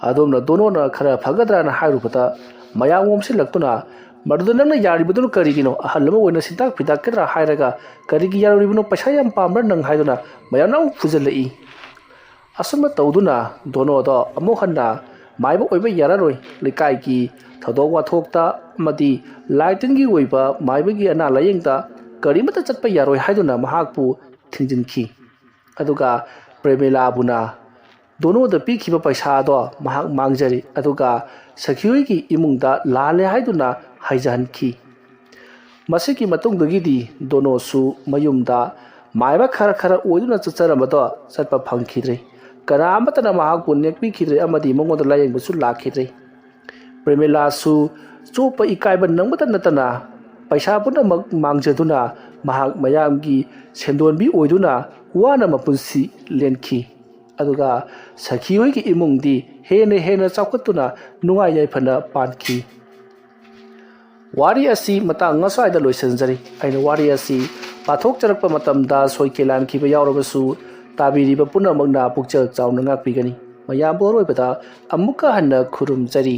ꯑꯗꯣꯝꯅ ꯗꯣꯅꯣꯅ ꯈꯔ ꯐꯒꯗ꯭ꯔꯥꯅ ꯍꯥꯏꯔꯨꯕꯗ ꯃꯌꯥꯝ ꯑꯣꯝꯁꯤꯜꯂꯛꯇꯨꯅ "ꯃꯗꯨꯗ ꯅꯪꯅ ꯌꯥꯔꯤꯕꯗꯨꯅ ꯀꯔꯤꯒꯤꯅꯣ? ꯑꯍꯜ ꯑꯃ ꯑꯣꯏꯅ ꯁꯤꯟꯇꯥꯛ ꯐꯤꯗꯥꯛꯀꯗ꯭ꯔꯥ ꯍꯥꯏꯔꯒ ꯀꯔꯤꯒꯤ ꯌꯥꯔꯣꯏꯔꯤꯕꯅꯣ? ꯄꯩꯁꯥ ꯌꯥꯝ ꯄꯥꯝꯕ꯭ꯔꯥ ꯅꯪ?" ꯍꯥꯏꯗꯨꯅ ꯃꯌꯥꯝꯅ ꯑꯃꯨꯛ ꯐꯨꯖꯜꯂꯛꯏ꯫ ꯑꯁꯨꯝꯅ ꯇꯧꯗꯨꯅ ꯗꯣꯅꯣꯗꯣ ꯑꯃꯨꯛ ꯍꯟꯅ ꯃꯥꯏꯕ ꯑꯣꯏꯕ ꯌꯥꯔꯔꯣꯏ꯫ ꯂꯩꯀꯥꯏꯒꯤ ꯊꯧꯗꯣꯛ ꯋꯥꯊꯣꯛꯇ ꯑꯃꯗꯤ ꯂꯥꯏ ꯇꯤꯟꯒꯤ ꯑꯣꯏꯕ ꯃꯥꯏꯕꯒꯤ ꯑꯅꯥ ꯂꯥꯌꯦꯡꯗ ꯀꯔꯤꯃꯠꯇ ꯆꯠꯄ ꯌꯥꯔꯣꯏ ꯍꯥꯏꯗꯨꯅ ꯃꯍꯥꯛꯄꯨ ꯊꯤꯡꯖꯤꯟꯈꯤ꯫ ꯑꯗꯨꯒ ꯄ꯭ꯔꯦꯃꯤꯂꯥꯕꯨꯅ ꯗꯣꯅꯣꯗ ꯄꯤꯈꯤꯕ ꯄꯩꯁꯥꯗꯣ ꯃꯍꯥꯛ ꯃꯥꯡꯖꯔꯤ꯫ ꯑꯗꯨꯒ ꯁꯈꯤꯍꯣꯏꯒꯤ ꯏꯃꯨꯡꯗ ꯂꯥꯜꯂꯦ ꯍꯥꯏꯗꯨꯅ ꯍꯥꯏꯖꯍꯟꯈꯤ꯫ ꯃꯁꯤꯒꯤ ꯃꯇꯨꯡꯗꯒꯤꯗꯤ ꯗꯣꯅꯣꯁꯨ ꯃꯌꯨꯝꯗ ꯃꯥꯏꯕ ꯈꯔ ꯈꯔ ꯑꯣꯏꯗꯨꯅ ꯆꯠꯆꯔꯝꯕꯗꯣ ꯆꯠꯄ ꯐꯪꯈꯤꯗ꯭ꯔꯦ꯫ ꯀꯅꯥ ꯑꯃꯠꯇꯅ ꯃꯍꯥꯛꯄꯨ ꯅꯦꯛꯄꯤꯈꯤꯗ꯭ꯔꯦ ꯑꯃꯗꯤ ꯃꯉꯣꯟꯗ ꯂꯥꯌꯦꯡꯕꯁꯨ ꯂꯥꯛꯈꯤꯗ꯭ꯔꯦ꯫ ꯄ꯭ꯔꯦꯃꯤꯂꯥꯁꯨ ꯆꯣꯞꯄ ꯏꯀꯥꯏꯕ ꯅꯪꯕꯇ ꯅꯠꯇꯅ ꯄꯩꯁꯥ ꯄꯨꯝꯅꯃꯛ ꯃꯥꯡꯖꯗꯨꯅ ꯃꯍꯥꯛ ꯃꯌꯥꯝꯒꯤ ꯁꯦꯟꯗꯣꯟꯕꯤ ꯑꯣꯏꯗꯨꯅ ꯋꯥꯅ ꯃꯄꯨꯟꯁꯤ ꯂꯦꯟꯈꯤ꯫ ꯑꯗꯨꯒ ꯁꯈꯤ ꯍꯣꯏꯒꯤ ꯏꯃꯨꯡꯗꯤ ꯍꯦꯟꯅ ꯍꯦꯟꯅ ꯆꯥꯎꯈꯠꯇꯨꯅ ꯅꯨꯡꯉꯥꯏ ꯌꯥꯏꯐꯅ ꯄꯥꯟꯈꯤ꯫ ꯋꯥꯔꯤ ꯑꯁꯤ ꯃꯇꯥꯡ ꯑꯁ꯭ꯋꯥꯏꯗ ꯂꯣꯏꯁꯤꯟꯖꯔꯤ꯫ ꯑꯩꯅ ꯋꯥꯔꯤ ꯑꯁꯤ ꯄꯥꯊꯣꯛꯆꯔꯛꯄ ꯃꯇꯝꯗ ꯁꯣꯏꯈꯤ ꯂꯥꯟꯈꯤꯕ ꯌꯥꯎꯔꯕꯁꯨ ꯇꯥꯕꯤꯔꯤꯕ ꯄꯨꯝꯅꯃꯛꯅ ꯄꯨꯛꯆꯦꯜ ꯆꯥꯎꯅ ꯉꯥꯛꯄꯤꯒꯅꯤ꯫ ꯃꯌꯥꯝꯕꯨ ꯑꯔꯣꯏꯕꯗ ꯑꯃꯨꯛꯀ ꯍꯟꯅ ꯈꯨꯔꯨꯝꯖꯔꯤ꯫